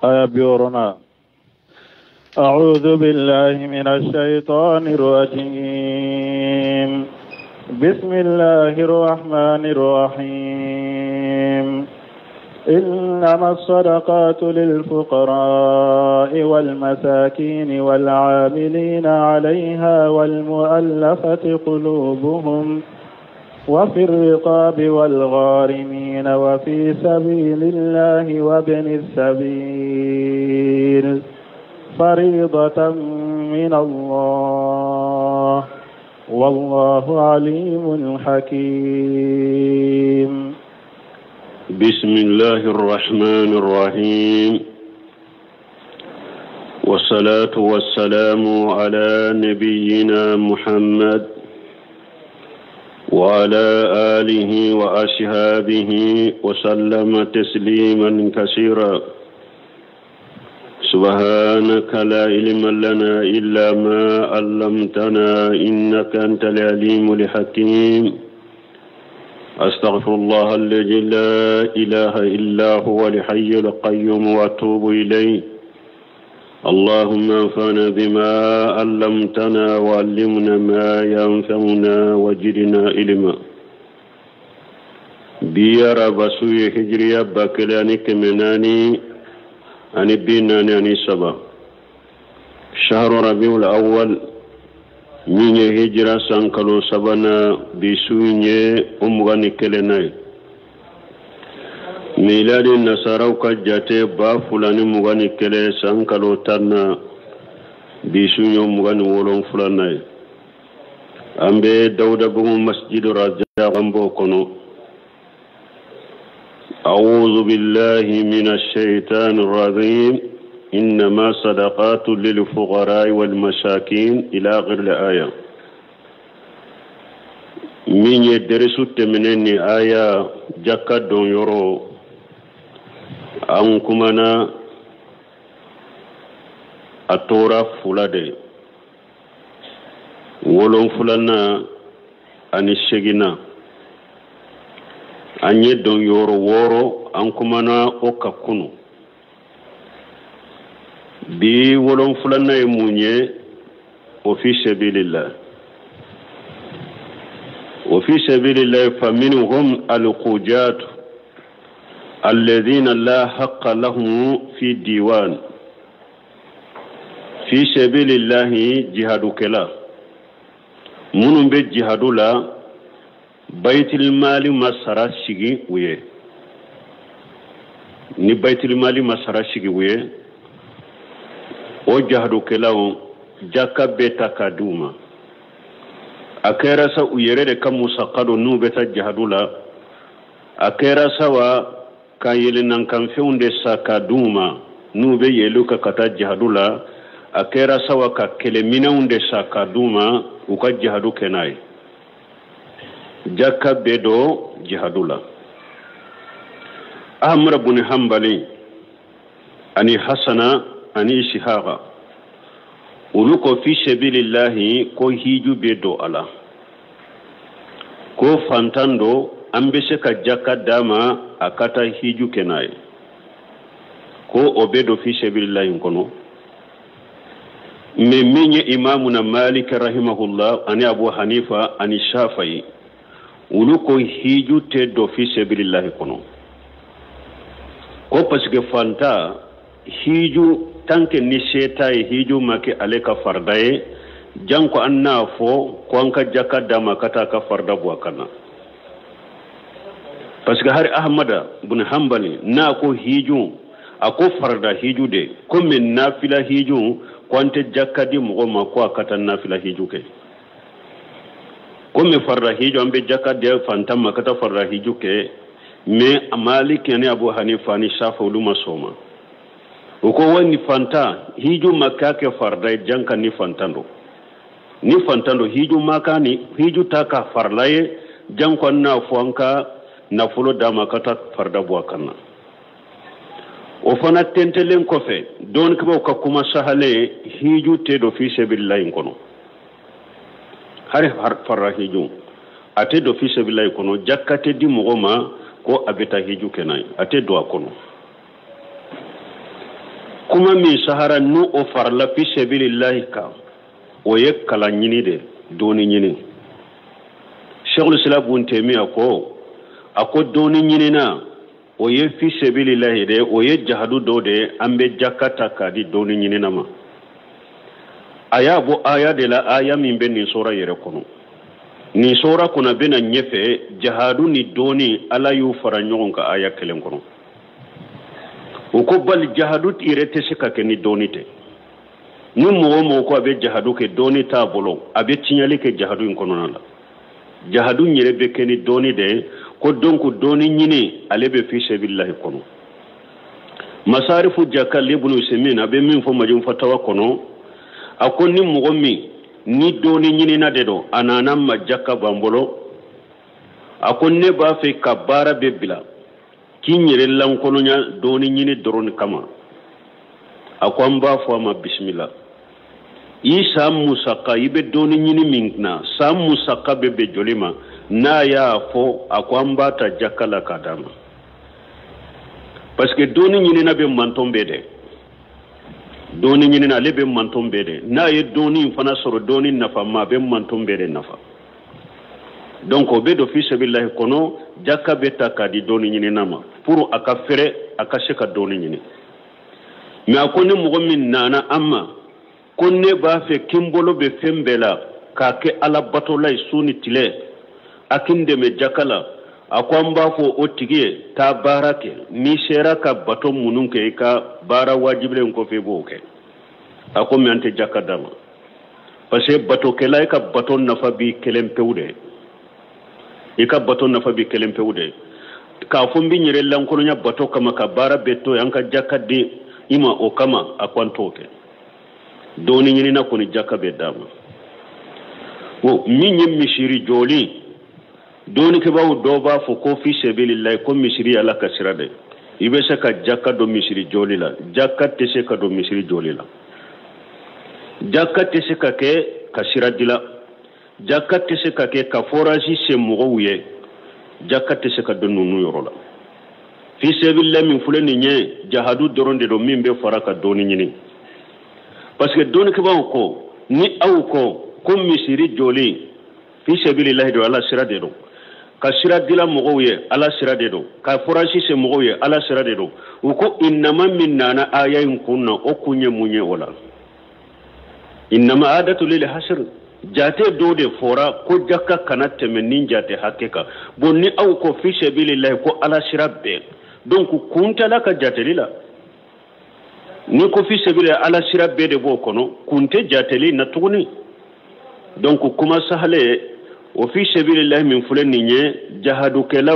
Aya 60nan. أعوذ بالله من الشيطان الرجيم. بسم الله الرحمن الرحيم. إنما الصدقات للفقراء والمساكين والعاملين عليها والمؤلفة قلوبهم وفي الرقاب والغارمين وفي سبيل الله وابن السبيل فريضة من الله والله عليم حكيم. بسم الله الرحمن الرحيم، والصلاة والسلام على نبينا محمد وعلى آله وأصحابه وسلم تسليما كثيرا. سبحانك لا علم لنا إلا ما علمتنا إنك أنت العليم الحكيم. أستغفر الله الذي لا إله إلا هو الحي القيوم وأتوب إليه. اللهم انفعنا بما علمتنا وعلمنا ما ينفعنا وزدنا علما. Bi araba su ye, hijiriya 1443، شهر ربيع الأول min ye hijira san kalo sabanan, bi su in ye o 21nan ye. Miladi nasaraw ka jate 2021 san kalo 10na, bi su ye o 27nan ye. An bɛ Dawudabugu Masjid Raja, an b'o kɔnɔ. أعوذ بالله من الشيطان الرجيم. إنما صدقات للفقراء والمساكين إلى آخر الآية. Min ye derisu tɛmɛnen ni aya jaka don yɔrɔ, an kumana a tora fula de, wolonfilana ani seginna. An ye don yɔrɔ wɔɔrɔ, an kumana o ka kunu. Bi wolonfilana ye mun ye? O في سبيل الله، وفي سبيل الله فمنهم القجاة الذين لا حق لهم في الديوان. في سبيل الله jihadukɛla minnu bɛ jihadu la, bayitilimali ma sara sigi u ye. Ni bayitilimali ma sara sigi u ye, o jihadukɛlaw, jaka bɛ ta k'a di u ma. A kɛra sa u yɛrɛ de ka musaka don n'u bɛ taa jihadu la, a kɛra sa wa ka yelenankanfɛnw de sa k'a di u ma n'u bɛ yɛlɛ ka ka taa jihadu la, a kɛra sa wa ka kɛlɛminɛnw de sa k'a di u ma u ka jihadu kɛ n'a ye, jaka bɛ don jihadu la. Ahmad bun Hanbali ani Hasana ani Ishaqa, olu ko في سبيل الله ko hiju bɛ don a la, ko fantan do, an bɛ se ka jaka d'a ma a ka taa hiju kɛ n'a ye, ko o bɛ don في سبيل الله in kɔnɔ. Mais min ye imamuna Malik رحمه الله ani Abu Hanifa ani Shafa'i, olu ko hiju tɛ don في سبيل الله kɔnɔ, ko parce que fanta hiju, tant que ni se t'a ye, hiju ma kɛ ale ka farida ye, janko an n'a fɔ ko an ka jaka d'a ma ka taa ka farida bɔ a kan na. Parce que hari Ahmada bun Hanbali n'a ko hiju, a ko farida hiju de ko, mais nafila hiju, ko an tɛ jaka di mɔgɔ ma ko a ka taa nafila hiju kɛ. Komi farida hiju, an bɛ jaka di fantan ma ka taa farida hiju kɛ. Mais Maliki ani Abu Hanifa ani Shafi, olu ma sɔn ma. O ko wa ni fantan hiju ma k'a kɛ farida ye, janka ni fantan don. Ni fantan don, hiju ma ka ni hiju ta ka farila ye, janko an n'a fɔ an ka nafolo d'a ma ka taa farida bɔ a kan na. O fana tɛntɛlen kɔfɛ, dɔɔnikɛbaw ka kuma sahalen, hiju tɛ don في سبيل الله in kɔnɔ. Hari farila hiju, a tɛ don في سبيل الله kɔnɔ. Jaka tɛ di mɔgɔ ma ko a bɛ taa hiju kɛ n'a ye, a tɛ don a kɔnɔ. Kuma min sahara n'o o farala fi sabilillahi kan, o ye kalan ɲini de, dɔnni ɲini. Sheikhul Islam Ibn Taymiyyah ko, a ko dɔnni ɲinina o ye fi sabilillahi de, o ye jahadu dɔ de ye, an bɛ jaka ta k'a di dɔnni ɲinina ma. A y'a bɔ aya de la, aya min bɛ nin sura yɛrɛ kɔnɔ. Nin sura kɔnɔ a bɛna ɲɛfɛ jahadu ni dɔnni Ala y'u fara ɲɔgɔn kan aya kelen kɔnɔ. O ko bali jahadu yɛrɛ tɛ se ka kɛ ni dɔnni tɛ. Ni mɔgɔ o mɔgɔ ko a bɛ jahadu kɛ dɔnni t'a bolo, a bɛ tiɲɛli kɛ jahadu in kɔnɔna la. Jahadu yɛrɛ bɛ kɛ ni dɔnni de ye, ko donc dɔnni ɲini ale bɛ fi sabilillahi kɔnɔ. Masarifu jaka Ibn Usaymin a bɛ min fɔ Majmu Fatawa kɔnɔ, a ko ni mɔgɔ min ni dɔnni ɲinina de don, a nana ma jaka b'an bolo, a ko ne b'a fɛ ka baara bɛɛ bila k'i yɛrɛ lankolonya dɔnni ɲini dɔrɔn kama, a ko an b'a fɔ a ma bisimila. I san musaka i bɛ dɔnni ɲini min na, san musaka bɛ bɛn joli ma, n'a y'a fɔ a ko an b'a ta jaka la k'a d'a ma. Parce que dɔnni ɲinina bɛ mantɔn bɛɛ dɛ. Dɔnni ɲinina ale bɛ mantɔn bɛɛ dɛ. N'a ye dɔnni in fana sɔrɔ dɔnni nafa ma, a bɛ mantɔn bɛɛ de nafa. Donc o bɛ don fi sabilillahi kɔnɔ, jaka bɛ ta k'a di dɔnni ɲinina ma pour a ka fɛrɛ a ka se ka dɔnni ɲini. Mais a ko ni mɔgɔ min nana an ma ko ne b'a fɛ k'i n bolo bɛ fɛn bɛɛ la k'a kɛ Ala batola ye su ni tile, a k'i n dɛmɛ jaka la, a ko an b'a fɔ o tigi ye taa baara kɛ, n'i sera ka bato minnu kɛ i ka baara wajibilen kɔfɛ i b'o kɛ. A ko mais an tɛ jaka d'a ma, parce que batokɛla i ka bato nafa b'i kelen pewu de, i ka bato nafa b'i kelen pewu de. K'a fɔ n bɛ n yɛrɛ lankolonya bato kama ka baara bɛɛ to yen, an ka jaka di i ma o kama, a ko an t'o kɛ. Dɔɔni ɲinina kɔni jaka bɛ d'a ma. Bon, min ye misiri jɔli, dɔɔnikɛbaaw dɔw b'a fɔ ko fi sabilillahi, ko misiri Ala ka sira de, i bɛ se ka jaka don misiri jɔli la. Jaka tɛ se ka don misiri jɔli la. Jaka tɛ se ka kɛ ka sira dila. Jaka tɛ se ka kɛ ka forage sen mɔgɔw ye. Jaka tɛ se ka don ninnu yɔrɔ la. Fi sabilillahi min filɛ nin ye, jahadu dɔrɔn de don min bɛ fara ka dɔɔni ɲini. Parce que dɔɔnikɛbaaw ko ni aw ko ko misiri jɔli fi sabilillahi don, Ala sira de don, ka sira dila mɔgɔw ye Ala sira de don, ka forage sen mɔgɔw ye Ala sira de don. U ko innama min nana aya in kun na, o kun ye mun ye o la? Innama adatu lil hasr, jate dɔ de fɔra ko jaka kana tɛmɛ nin jate hakɛ kan. Bon, ni aw ko fi sabilillahi ko Ala sira bɛɛ, donc kun tɛ Ala ka jateli la. Ni ko fi sabilillahi Ala sira bɛɛ de b'o kɔnɔ, kun tɛ jateli na tuguni. Donc kuma sahale o fi sabilillahi min filɛ nin ye, jahadukɛla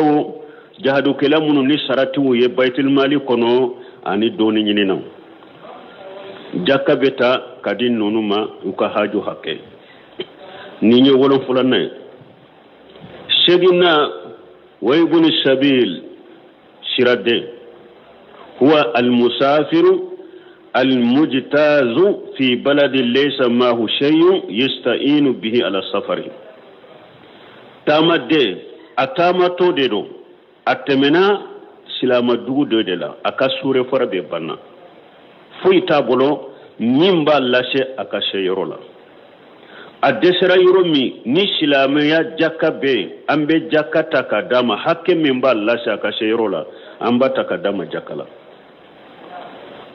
minnu ni saratiw ye bayitulmali kɔnɔ ani dɔɔni ɲininaw, jaka bɛ ta ka di ninnu ma u ka haju hakɛ. Nin ye wolonfilanan ye. Seginna, wa ibnu sabil, siraden, huwa almusafiru almujtazu fi baladi laysa mahu shay'un yasta'inu bihi ala safari. Taamaden, a taamatɔ de don, a tɛmɛna silamadugu dɔ de la, a ka sure fara bɛɛ banna, foyi t'a bolo min b'a lase a ka se yɔrɔ la. A dɛsɛra yɔrɔ min ni silamɛya jaka bɛ yen, an bɛ jaka ta k'a d'a ma, hakɛ min b'a lase a ka se yɔrɔ la, an b'a ta k'a d'a ma jaka la.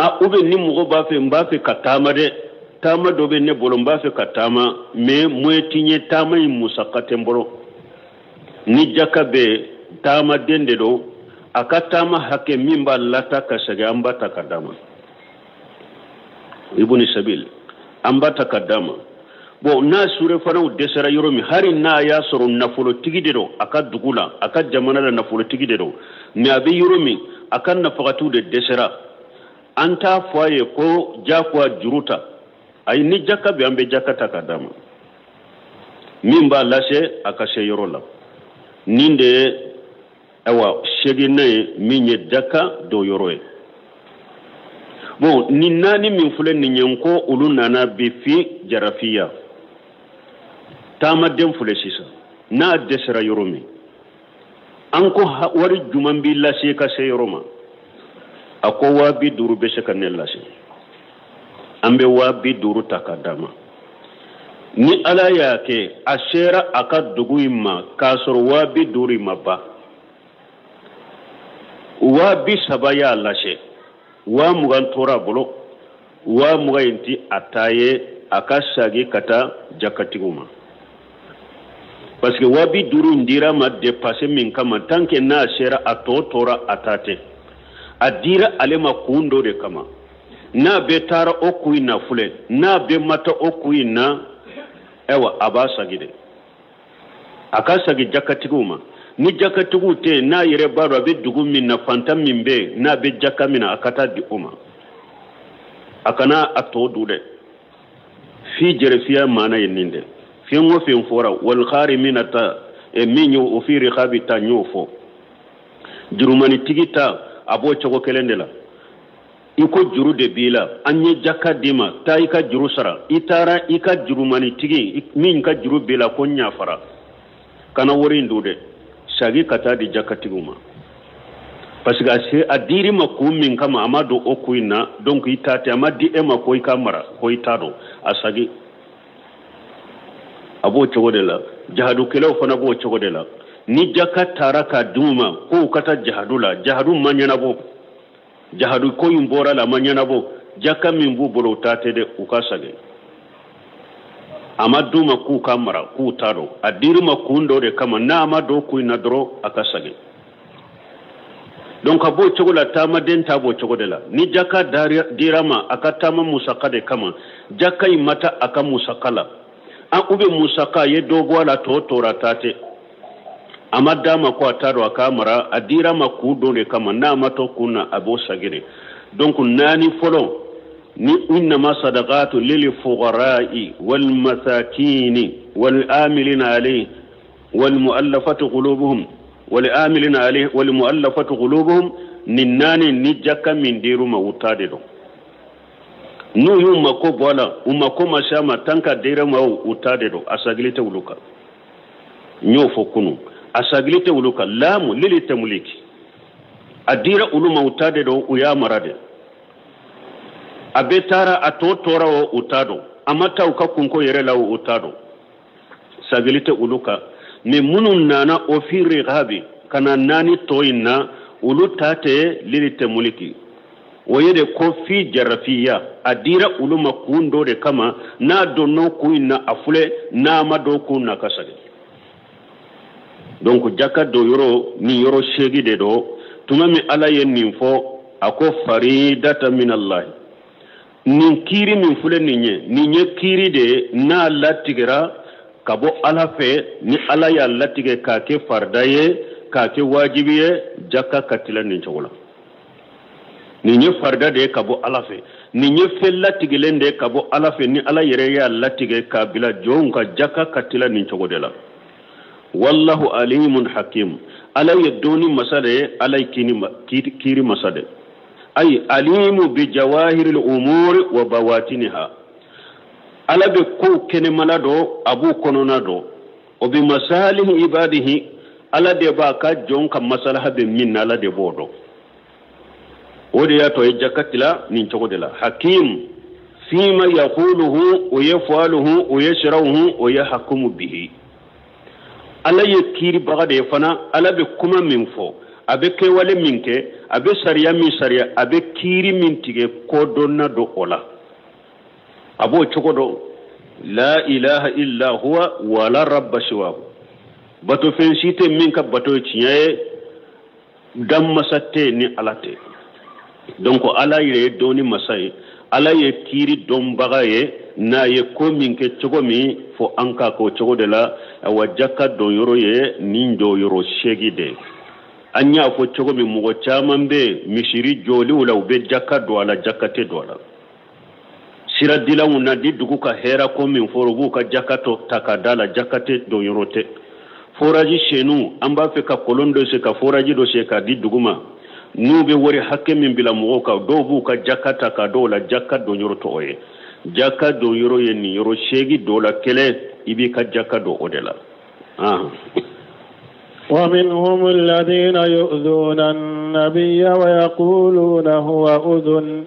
A ou bien ni mɔgɔ b'a fɛ, n b'a fɛ ka taama dɛ, taama dɔ bɛ ne bolo, n b'a fɛ ka taama, mais moyen tɛ n ye, taama in musaka tɛ n bolo. Ni jaka bɛ yen, taamaden de don, a ka taama hakɛ min b'a lata ka segin, an b'a ta k'a d'a ma. Ibn sabil, an b'a ta k'a d'a ma. Bon, n'a sure fanaw dɛsɛra yɔrɔ min, hali n'a y'a sɔrɔ nafolotigi de don a ka dugu la, a ka jamana la nafolotigi de don, mais a bɛ yɔrɔ min a ka nafagatiw de dɛsɛra, an t'a fɔ a ye ko jagoya juru ta. Ayi, ni jaka bɛ, an bɛ jaka ta k'a d'a ma min b'a lase a ka se yɔrɔ la. Nin de ye ayiwa seginna ye min ye jaka dɔ yɔrɔ ye. Bon, nin naani min filɛ nin ye, n ko olu nana bi fi jarafiya. Taamaden filɛ sisan, n'a dɛsɛra yɔrɔ min, an ko wari jumɛn b'i lase ka se yɔrɔ ma? A ko 50,000 bɛ se ka ne lase. An bɛ 50.000 ta ka d'a ma. Ni Ala y'a kɛ a sera a ka dugu in ma k'a sɔrɔ 50.000 in ma ban, 30.000 y'a lase, 20.000 tora a bolo, 20.000 in ti a ta ye, a ka sagi ka taa jakatigiw ma. Parce que 50.000 in dira ma dépassé min kama, tant que n'a sera a tɔ tora a ta tɛ. A dira ale ma kun dɔ de kama. N'a bɛ taara o kun in na filɛ, n'a bɛ ma taa o kun in na, ayiwa a b'a sagi dɛ. A ka sagi jakatigiw ma. Ni jakatigiw tɛ yen, n'a yɛrɛ b'a dɔn a bɛ dugu min na, fantan min bɛ yen, n'a bɛ jaka min na, a ka taa di o ma. A kana a tɔ dun dɛ. Fi jɛrɛfiya maana ye nin dɛ. Fɛn o fɛn fɔra, wal gharimina ta, min y'o o fi riqabi ta, n y'o fɔ. Jurumanitigi ta, a b'o cogo kelen de la. I ko juru de b'i la, an ye jaka d'i ma, taa i ka juru sara. I taara i ka jurumanitigi min ka juru b'i la ko n yafara, kana wari in dun dɛ, sagi ka taa di jakatigiw ma. Parce que a dir'i ma kun min kama, a ma don o kun in na, donc i ta tɛ, a ma di e ma ko i ka mara, ko i t'a dɔn, a sagi. A b'o cogo de la. Jahadukɛlaw fana b'o cogo de la. Ni jaka taara k'a d'u ma k'u ka taa jahadu la, jahadu ma ɲɛnabɔ, jahadu ko in bɔra la, a ma ɲɛnabɔ, jaka min b'u bolo u ta tɛ dɛ, u ka sagi. A ma d'u ma k'u ka mara, k'u t'a dɔn, a dir'u ma kun dɔ de kama, n'a ma don kun in na dɔrɔn a ka sagi. Donc a b'o cogo la, taamaden ta b'o cogo de la. Ni jaka dira ma a ka taama musaka de kama, jaka in ma taa a ka musaka la, an u bɛ musaka ye dɔ bɔ a la, tɔ tora ta tɛ. A ma d'a ma ko a t'a dɔn, a k'a mara, a dira ma kun dɔ de kama, n'a ma to kun na, a b'o sagi de. Donc naani fɔlɔ, ni innama sadaqatu lil fuqara'i wal masakini wal amilina alayhi wal mu'allafati qulubuhum wal amilina alayhi wal mu'allafati qulubuhum, nin naani ni jaka min dir'u ma u ta de don. N'u y'u mako bɔ a la, u mako ma se a ma, tant qu'a dir'u ma u ta de don, a sagili tɛ olu kan. N y'o fɔ kunun, a sagili tɛ olu kan. Laamu lili tamliki, a dira olu ma u ta de don, u y'a mara de. A bɛ taara a tɔ tora o, u ta don, a ma taa u ka kunko yɛrɛ la o, u ta don, sagili tɛ olu kan. Mais minnu nana o fi riqabi ka na naani tɔ in na, olu ta tɛ lili tamliki. O ye de ko fi jarafiya, a dira olu ma kun dɔ de kama, n'a donn'o kun in na a filɛ, n'a ma don kun na a ka sagi. Donc jaka don yɔrɔ ni yɔrɔ seegin de don. Tuma min Ala ye nin fɔ, a ko faridata minallahi, nin kiiri min filɛ nin ye, nin ye kiiri de ye n'a latigɛra ka bɔ Ala fɛ, ni Ala y'a latigɛ k'a kɛ farida ye, k'a kɛ wajibi ye, jaka ka tila nin cogo la. Nin ye farida de ye ka bɔ Ala fɛ, nin ye fɛn latigɛlen de ye ka bɔ Ala fɛ, ni Ala yɛrɛ y'a latigɛ k'a bila jɔnw ka jaka ka tila nin cogo de la. Wallahu alimun hakim, Ala ye dɔnni masa de ye, Ala ye kiiri masa de ye. Ayi alimu bi jawahiril umuri wa bawatiniha, Ala bɛ kow kɛnɛmana dɔn, a b'u kɔnɔna dɔn. O bi masalihi ibadihi, Ala de b'a ka jɔn ka masalaha bɛ min na, Ala de b'o dɔn. O de y'a to a ye jaka tila nin cogo de la. Hakim fima yaquluhu wa yafaluhu wa yashrahu wa yahkumu bihi, Ala ye kiiribaga de ye fana, Ala bɛ kuma min fɔ, a bɛ kɛwale min kɛ, a bɛ sariya min sariya, a bɛ kiiri min tigɛ, kodɔnna don o la, a b'o cogo dɔn. La ilaha illa huwa wala rabba siwahu, bato fɛn si tɛ min ka bato ye tiɲɛ ye, dan masa tɛ ni Ala tɛ. Donc Ala yɛrɛ ye dɔnni masa ye, Ala ye kiiri dɔnbaga ye, n'a ye ko min kɛ cogo min fo an k'a k'o cogo de la. Awa jaka don yɔrɔ ye nin jɔyɔrɔ seegin de ye. An y'a fɔ cogo min, mɔgɔ caman bɛ misiri jɔliw la, u bɛ jaka don a la, jaka tɛ don a la. Siradilanw na di dugu ka hɛrɛ ko min fɔra, u b'u ka jaka tɔ ta ka da la, jaka tɛ don yɔrɔ tɛ. Forage senw, an b'a fɛ ka kolon dɔ sen, ka forage dɔ sen k'a di dugu ma, n'u bɛ wari hakɛ min bila mɔgɔw kan, dɔw b'u ka jaka ta ka dɔw la, jaka don yɔrɔ tɔgɔ ye. Jaka don yɔrɔ ye nin yɔrɔ seegin dɔ la kelen, i b'i ka jaka don o de la. ومنهم الذين يؤذون النبي ويقولون هو أذن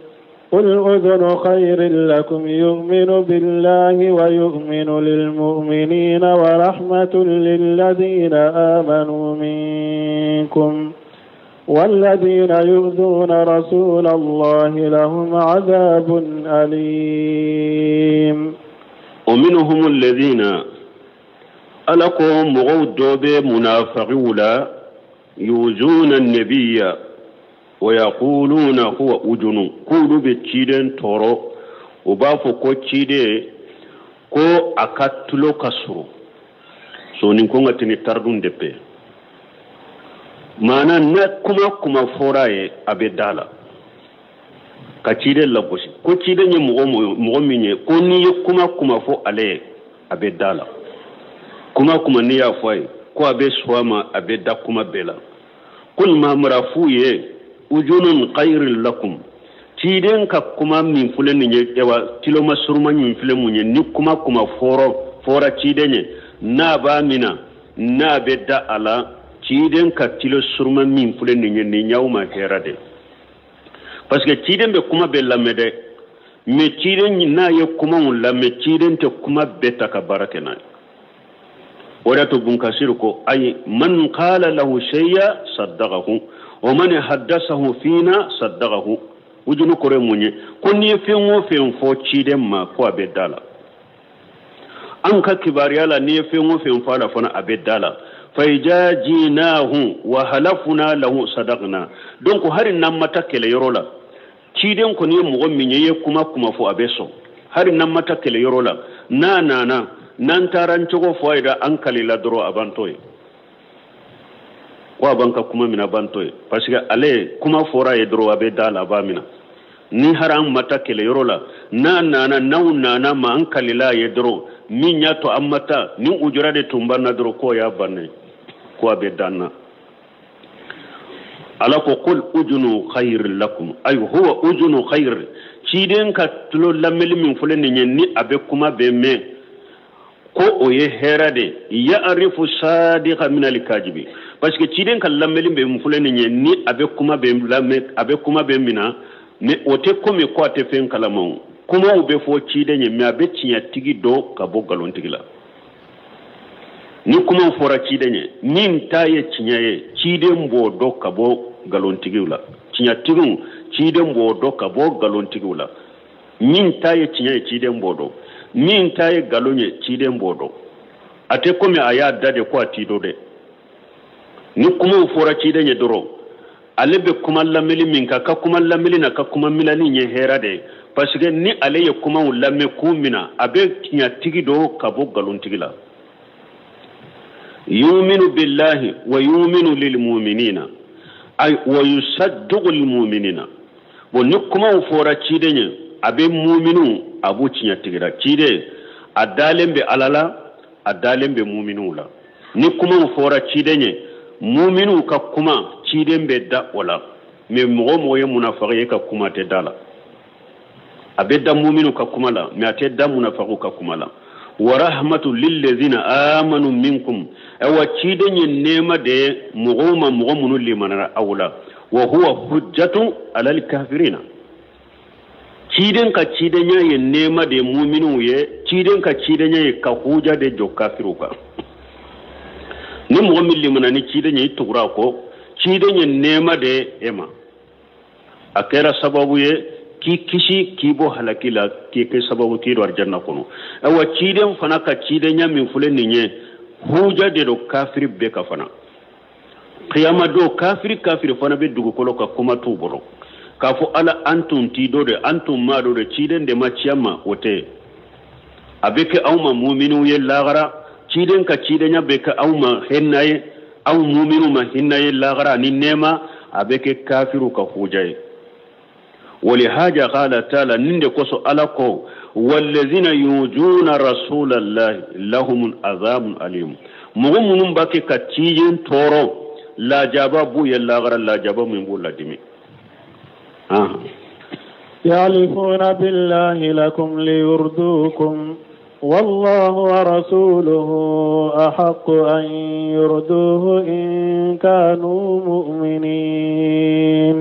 قل أذن خير لكم يؤمن بالله ويؤمن للمؤمنين ورحمة للذين آمنوا منكم والذين يؤذون رسول الله لهم عذاب أليم. ومنهم الذين ألقوا مغودوا منافقون يؤذون النبي ويقولون هو أذن كولو بتشيدن تورو وبافو كو تشيدي كو أكاتلو كسرو سونين كونغا تني تردون دبي mana na kuma kuma fɔra ye a bɛ da la ka ciden lagosi ko ciden ye mɔgɔ min ye ko n'i ye kuma kuma fɔ ale ye a bɛ da la kuma kuma n'i y'a fɔ a ye ko a bɛ sɔn a ma a bɛ da kuma bɛɛ la kul mamara f'u ye ujunun khairin lakum ciden ka kuma min filɛ nin ye wa tiloma suruma min filɛ mun ye ni kuma kuma fɔra ciden ye n'a b'a mina n'a bɛ da a la ciden ka tilo suruma min filɛ nin ye nin y'aw ma hɛrɛ de parce que ciden bɛ kuma bɛɛ lamɛn dɛ mais ciden n'a ye kumaw lamɛn ciden tɛ kuma bɛɛ ta ka baara kɛ n'a ye o de y'a to Bunkasir ko ayi man qala lahu shay'a saddaqahu wa man haddathahu fina saddaqahu ujunu kɔrɔ ye mun ye ko n'i ye fɛn o fɛn fɔ ciden ma ko a bɛ da la an ka kibaruya la n'i ye fɛn o fɛn fɔ a la fana a bɛ da la فإذا جيناه وهلفنا له صدقنا donc hari n'an ma taa kɛlɛyɔrɔ la ciden kɔni ye mɔgɔ min ye i ye kuma kuma fɔ a bɛ sɔn hari n'an ma taa kɛlɛyɔrɔ la n'a nana n'an taara n cogo fɔ a ye da an kalila dɔrɔn a b'an to yen ko a b'an ka kuma minɛ a b'an to yen parce que ale kuma fɔra a ye dɔrɔn a bɛ da la a b'a minɛ ni hari an ma taa kɛlɛyɔrɔ la n'a nana n'aw nana ma an kalila a ye dɔrɔn min y'a to an ma taa ni ujura de tun b'an na dɔrɔn k'o y'a bannen ko a bɛ dan na ala ko qul ujunu khayr lakum ay huwa ujunu khayr ciden ka tulo lamɛnli min filɛ nin ye ni a bɛ kuma bɛɛ mɛn ko o ye hɛrɛ de ya'rifu sadiqa min al-kajibi parce que ciden ka lamɛnli bɛ min filɛ nin ye ni a bɛ kuma bɛɛ lamɛn a bɛ kuma bɛɛ mina mais o tɛ komi ko a tɛ fɛn kalama o kumaw bɛ fɔ ciden ye mais a bɛ tiɲɛtigi dɔn ka bɔ nkalonntigi la ni kumaw fɔra ciden ye min ta ye tiɲɛ ye ciden b'o dɔn ka bɔ nkalontigiw la tiɲɛtigiw ciden b'o dɔn ka bɔ nkalontigiw la min ta ye tiɲɛ ye ciden b'o dɔn min ta ye nkalon ye ciden b'o dɔn a tɛ komi a y'a da de ko a t'i dɔn dɛ ni kumaw fɔra ciden ye dɔrɔn ale bɛ kuma lamɛnli min kan ka kuma lamɛnli n'a ka kuma minɛli ye hɛrɛ de ye parce que ni ale ye kumaw lamɛn kun min na a bɛ tiɲɛtigi dɔn ka bɔ nkalonntigi la يؤمن بالله ويؤمن للمؤمنين أي ويصدق المؤمنين ونكما فورا تشيدن أبي مؤمنون أبو تشينتيغرا تشيد أدالم بألالا أدالم بمؤمنون لا نكما فورا تشيدن مؤمنون ككما تشيدن بدا ولا mais mɔgɔ mɔgɔ ye munafiki ye ka kuma tɛ da la a bɛ da muminu ka kuma la mais a tɛ da munafikiw ka kuma la wa rahmatu lillazina amanu minkum awa ciden ye nɛɛma de ye mɔgɔw ma mɔgɔ minnu limanara aw la wa huwa hujjatu alal kafirina ciden ka cidenya ye nɛɛma de ye muminuw ye ciden ka cidenya ye ka huja de jɔ kafiriw kan ni mɔgɔ min limana ni ciden ye i tugura a kɔ ciden ye nɛɛma de ye e ma a kɛra sababu ye k'i kisi k'i bɔ halaki la k'i kɛ sababu k'i don alijanna kɔnɔ awa ciden fana ka cidenya min filɛ nin ye huja de don kafiri bɛɛ ka fana kiyama don kafiri kafiri fana bɛ dugukolo ka kuma t'u bolo k'a fɔ ala an tun t'i dɔ de an tun m'a dɔ de ciden de ma ci an ma o tɛ a bɛ kɛ aw ma muminiw ye lahara ciden ka cidenya bɛ kɛ aw ma hinɛ ye aw muminiw ma hinɛ ye lahara ni nɛɛma a bɛ kɛ kafiriw ka huja ye ولهذا قال تعالى نند كوسو ألقوا والذين يؤذون رسول الله لهم عذاب أليم مغمون باكي كتيجين تورو لا جابا بو يلا غر لا جابا من بو لا دمي يحلفون بالله لكم ليرضوكم والله ورسوله أحق أن يرضوه إن كانوا مؤمنين.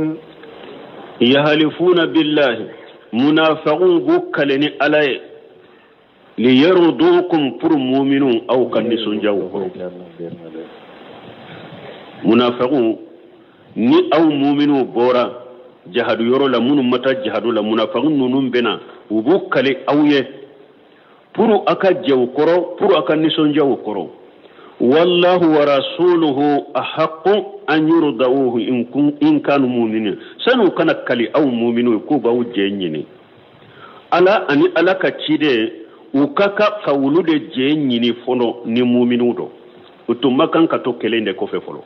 يحلفون بالله Munafiqun b'u kale ni Ala ye liyardukum pour mu'minun aw ka nisɔndiya u kɔrɔ. Munafiqun ni aw mu'minu bɔra jahadu yɔrɔ la, minnu ma taa jahadu la, munafiqun ninnu bɛna u b'u kale aw ye pour a ka jɛ u kɔrɔ, pour a ka nisɔndiya u kɔrɔ. Wallahu wa rasuluhu ahaqqu an yurdauhu in kanu mu'minin. Sanu kana kali aw mu'minu k'u b'aw jɛ ɲini, Ala ani Ala ka ciden u ka kan ka wulu de jɛ ɲini fɔlɔ ni mu'minu don. U tun ma kan ka to kelen de kɔfɛ fɔlɔ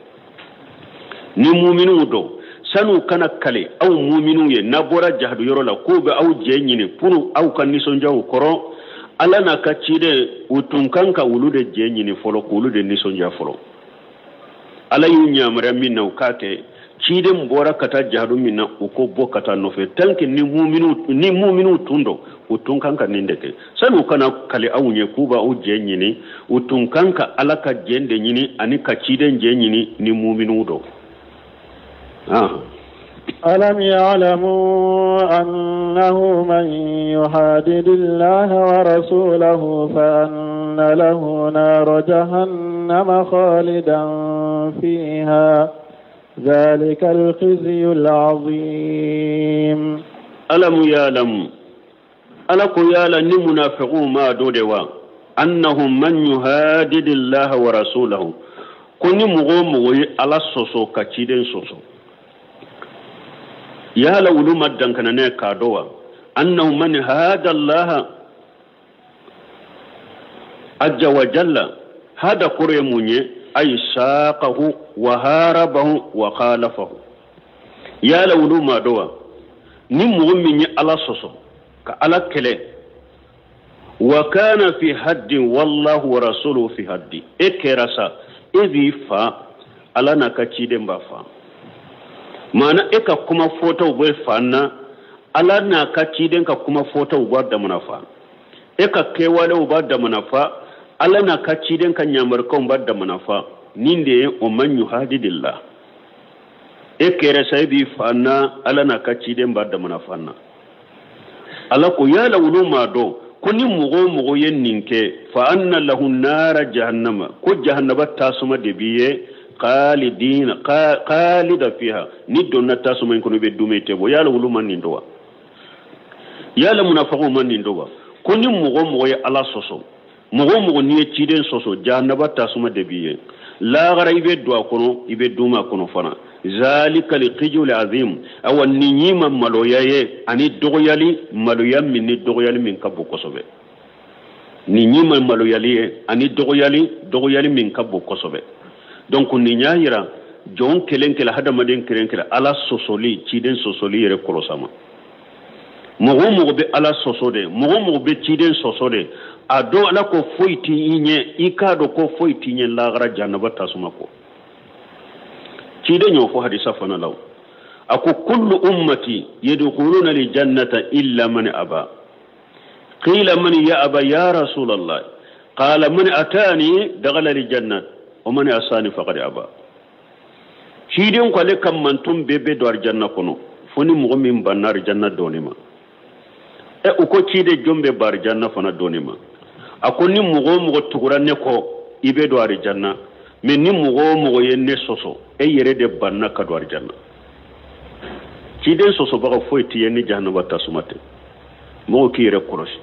ni mu'minu don. Sanu kana kale aw mu'minu ye n'a bɔra jahadu yɔrɔ la k'u bɛ aw jɛ ɲini pour aw ka nisɔndiya u kɔrɔ, Ala n'a ka ciden u tun kan ka wulu de jɛ ɲini fɔlɔ, k'olu de nisɔndiya fɔlɔ. Ala y'u yamaruya min na u k'a kɛ, ciden bɔra ka taa jahadu min na u ko bɔ ka taa nɔfɛ. Tant que ni mu'minu tun don, u tun kan ka nin de kɛ. Sani u kana kale aw ɲɛ k'u b'aw jɛ ɲini, u tun kan ka Ala ka jɛ de ɲini ani ka ciden jɛ ɲini ni mu'minu don. ألم يعلموا أنه من يحادد الله ورسوله فأن له نار جهنم خالدا فيها ذلك الخزي العظيم. ألم يعلم ألك يالا منافقون ما دودوا أنه من يحادد الله ورسوله كن مغوم على الصوصو كتيدين صوصو yala wulu maddankana ne kadowa annahu man hada Allah azza wa jalla hada kure munye ay saqahu wa harabahu wa khalafahu. Yala wulu madowa ni mɔgɔ min ye Ala sɔsɔ ka Ala kɛlɛ, wa kana fi haddin wallahu wa rasuluhu fi haddi, e kɛra sa e b'i fa Ala n'a ka ciden b'a fa. Maana e ka kuma fɔtaw bɛ fan na, Ala n'a ka ciden ka kuma fɔtaw b'a damana fa. E ka kɛwalew b'a damana fa, Ala n'a ka ciden ka ɲamarikanw b'a damana fa. Nin de ye o man yuhadidillah. E kɛra sa e b'i fan na, Ala n'a ka ciden b'a damana fan na. Ala ko yala wulu maa dɔn ko ni mɔgɔ o mɔgɔ ye nin kɛ, fa anna lahu nara jahannama, ko jahannaba tasuma de b'i ye khalidina khalida fiha, ni donna tasuma in kɔnɔ i bɛ dumuni tɛ bɔ. Yala wulu ma nin dɔn wa? Yala munafakow ma nin dɔn wa? Ko ni mɔgɔ o mɔgɔ ye Ala sɔsɔ, mɔgɔ o mɔgɔ n'i ye ciden sɔsɔ, jahannaba tasuma de b'i ye. Lahara i bɛ don a kɔnɔ, i bɛ dumu a kɔnɔ fana. Zalika liqijul azim, awa nin y'i ma maloya ye ani dɔgɔyali, maloya min ni dɔgɔyali min ka bon kosɛbɛ. Nin y'i ma maloyali ye ani dɔgɔyali, dɔgɔyali min ka bon kosɛbɛ. Donc nin y'a yira jɔn kelen kelen, hadamaden kelen kelen, Ala sɔsɔli, ciden sɔsɔli yɛrɛ kɔlɔsama. Mɔgɔ o mɔgɔ bɛ Ala sɔsɔ de, mɔgɔ o mɔgɔ bɛ ciden sɔsɔ de, a dɔn Ala ko foyi t'i ɲɛ, i k'a dɔn ko foyi t'i ɲɛ lahara jahannaba tasuma kɔ. Ciden y'o fɔ hadisa fana la, a ko kullu ummati yadkhuluna al-jannata illa man aba. Qila man ya aba ya rasulallah, qala man atani dakhala al-jannata wa man asani faqad aba. Ciden ko ale ka mantun bɛɛ bɛ don arijanna kɔnɔ fo ni mɔgɔ min banna arijanna dɔɔni ma. E u ko ciden jɔn bɛ ban arijanna fana dɔɔni ma? A ko ni mɔgɔ o mɔgɔ tugura ne kɔ i bɛ don arijanna, mais ni mɔgɔ o mɔgɔ ye ne sɔsɔ e yɛrɛ de banna ka don arijanna. Ciden sɔsɔbaga foyi t'i ye ni jahannaba tasuma tɛ. Mɔgɔ k'i yɛrɛ kɔlɔsi.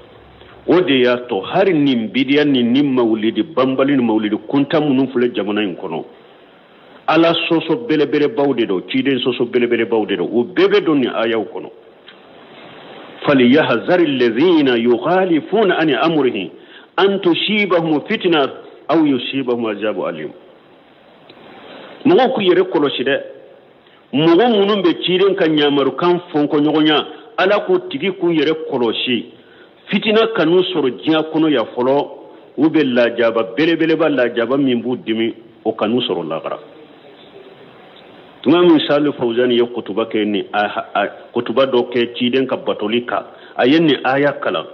O de y'a to hali nin bidiya nin ni mawulidi banbali ni mawulidi kunta minnu filɛ jamana in kɔnɔ, Ala sɔsɔ belebelebaw de don, ciden sɔsɔ belebelebaw de don, u bɛɛ bɛ don nin ayaw kɔnɔ. Falyahzari allazina yukhalifuna an amrihi an tusibahum fitna aw yusibahum azabu alim. Mɔgɔw k'u yɛrɛ kɔlɔsi dɛ. Mɔgɔ minnu bɛ ciden ka ɲamarukan fɔnkɔɲɔgɔnya, Ala k'o tigi k'u yɛrɛ kɔlɔsi. Fitina kanu sɔrɔ diɲɛ kɔnɔ yan fɔlɔ, u bɛ lajaba belebeleba, lajaba min b'u dimi, o kanu sɔrɔ lahara. Tuma min Salihu Fawzani ye kutuba kɛ ni kutuba dɔ kɛ ciden ka batoli kan, a ye nin aya kalan.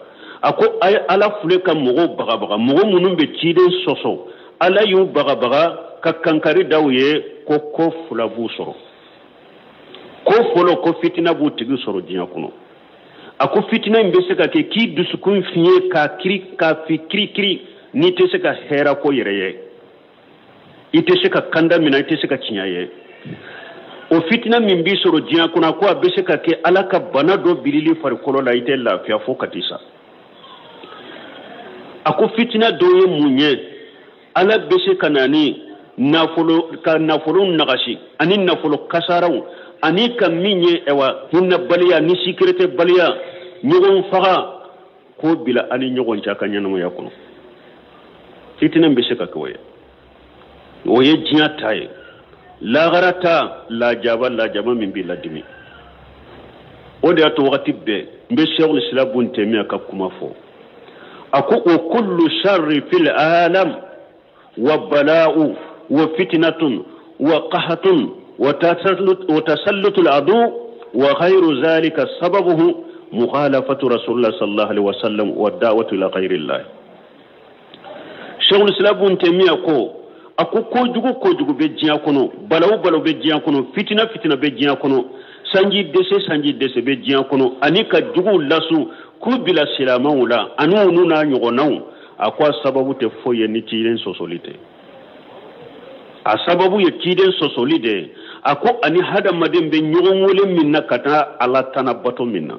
A ko Ala filɛ ka mɔgɔw bagabaga, mɔgɔ minnu bɛ ciden sɔsɔ, Ala y'u bagabaga ka kankari da u ye ko ko fila b'u sɔrɔ. Ko fɔlɔ, ko fitina b'u tigi sɔrɔ diɲɛ kɔnɔ. A ko fitina in bɛ se ka kɛ k'i dusukun fiɲɛ k'a kiri k'a fi kirikiri, n'i tɛ se ka hɛrɛ ko yɛrɛ ye, i tɛ se ka kanda minɛ, i tɛ se ka tiɲɛ ye. O fitina min b'i sɔrɔ diɲɛ kɔnɔ, ko a bɛ se ka kɛ Ala ka bana dɔ bilili farikolo la, i tɛ lafiya fo ka t'i sa. A ko fitina dɔ ye mun ye? Ala bɛ se ka na ni nafolo, ka nafolo nagasi ani nafolo kasaraw, ani ka min ye ɛwa hinɛbaliya ni sécurité baliya, ɲɔgɔn faga k'o bila ani ɲɔgɔn cɛ a ka ɲɛnamaya kɔnɔ. Fitina bɛ se ka kɛ o ye. O ye diɲɛ ta ye. Lagara ta, lajaba lajaba min b'i ladimi. O de y'a to wagati bɛɛ n bɛ Sɛkul Islam Bun Taymiya ka kuma fɔ. A ko o kullu sharri fil alam wa bala'u wa fitnatun wa qahatun wa tasallutul adu wa ghayru zalika sababuhu mukhalafatu rasulullah sallallahu alaihi wasallam wa da'watu ila ghayrillah. Sɛkul Islam Bun Taymiya ko a ko kojugu kojugu bɛ diɲɛ kɔnɔ, balawu balawu bɛ diɲɛ kɔnɔ, fitina fitina bɛ diɲɛ kɔnɔ, sanji dɛsɛ sanji dɛsɛ bɛ diɲɛ kɔnɔ, ani ka juguw lasu k'u bila silamɛw la ani olu n'a ɲɔgɔnnaw. A ko a sababu tɛ foyi ye ni ciden sɔsɔli tɛ. A sababu ye ciden sɔsɔli de ye. A ko ani hadamaden bɛ ɲɔgɔn wele min na ka taa Ala tana bato min na.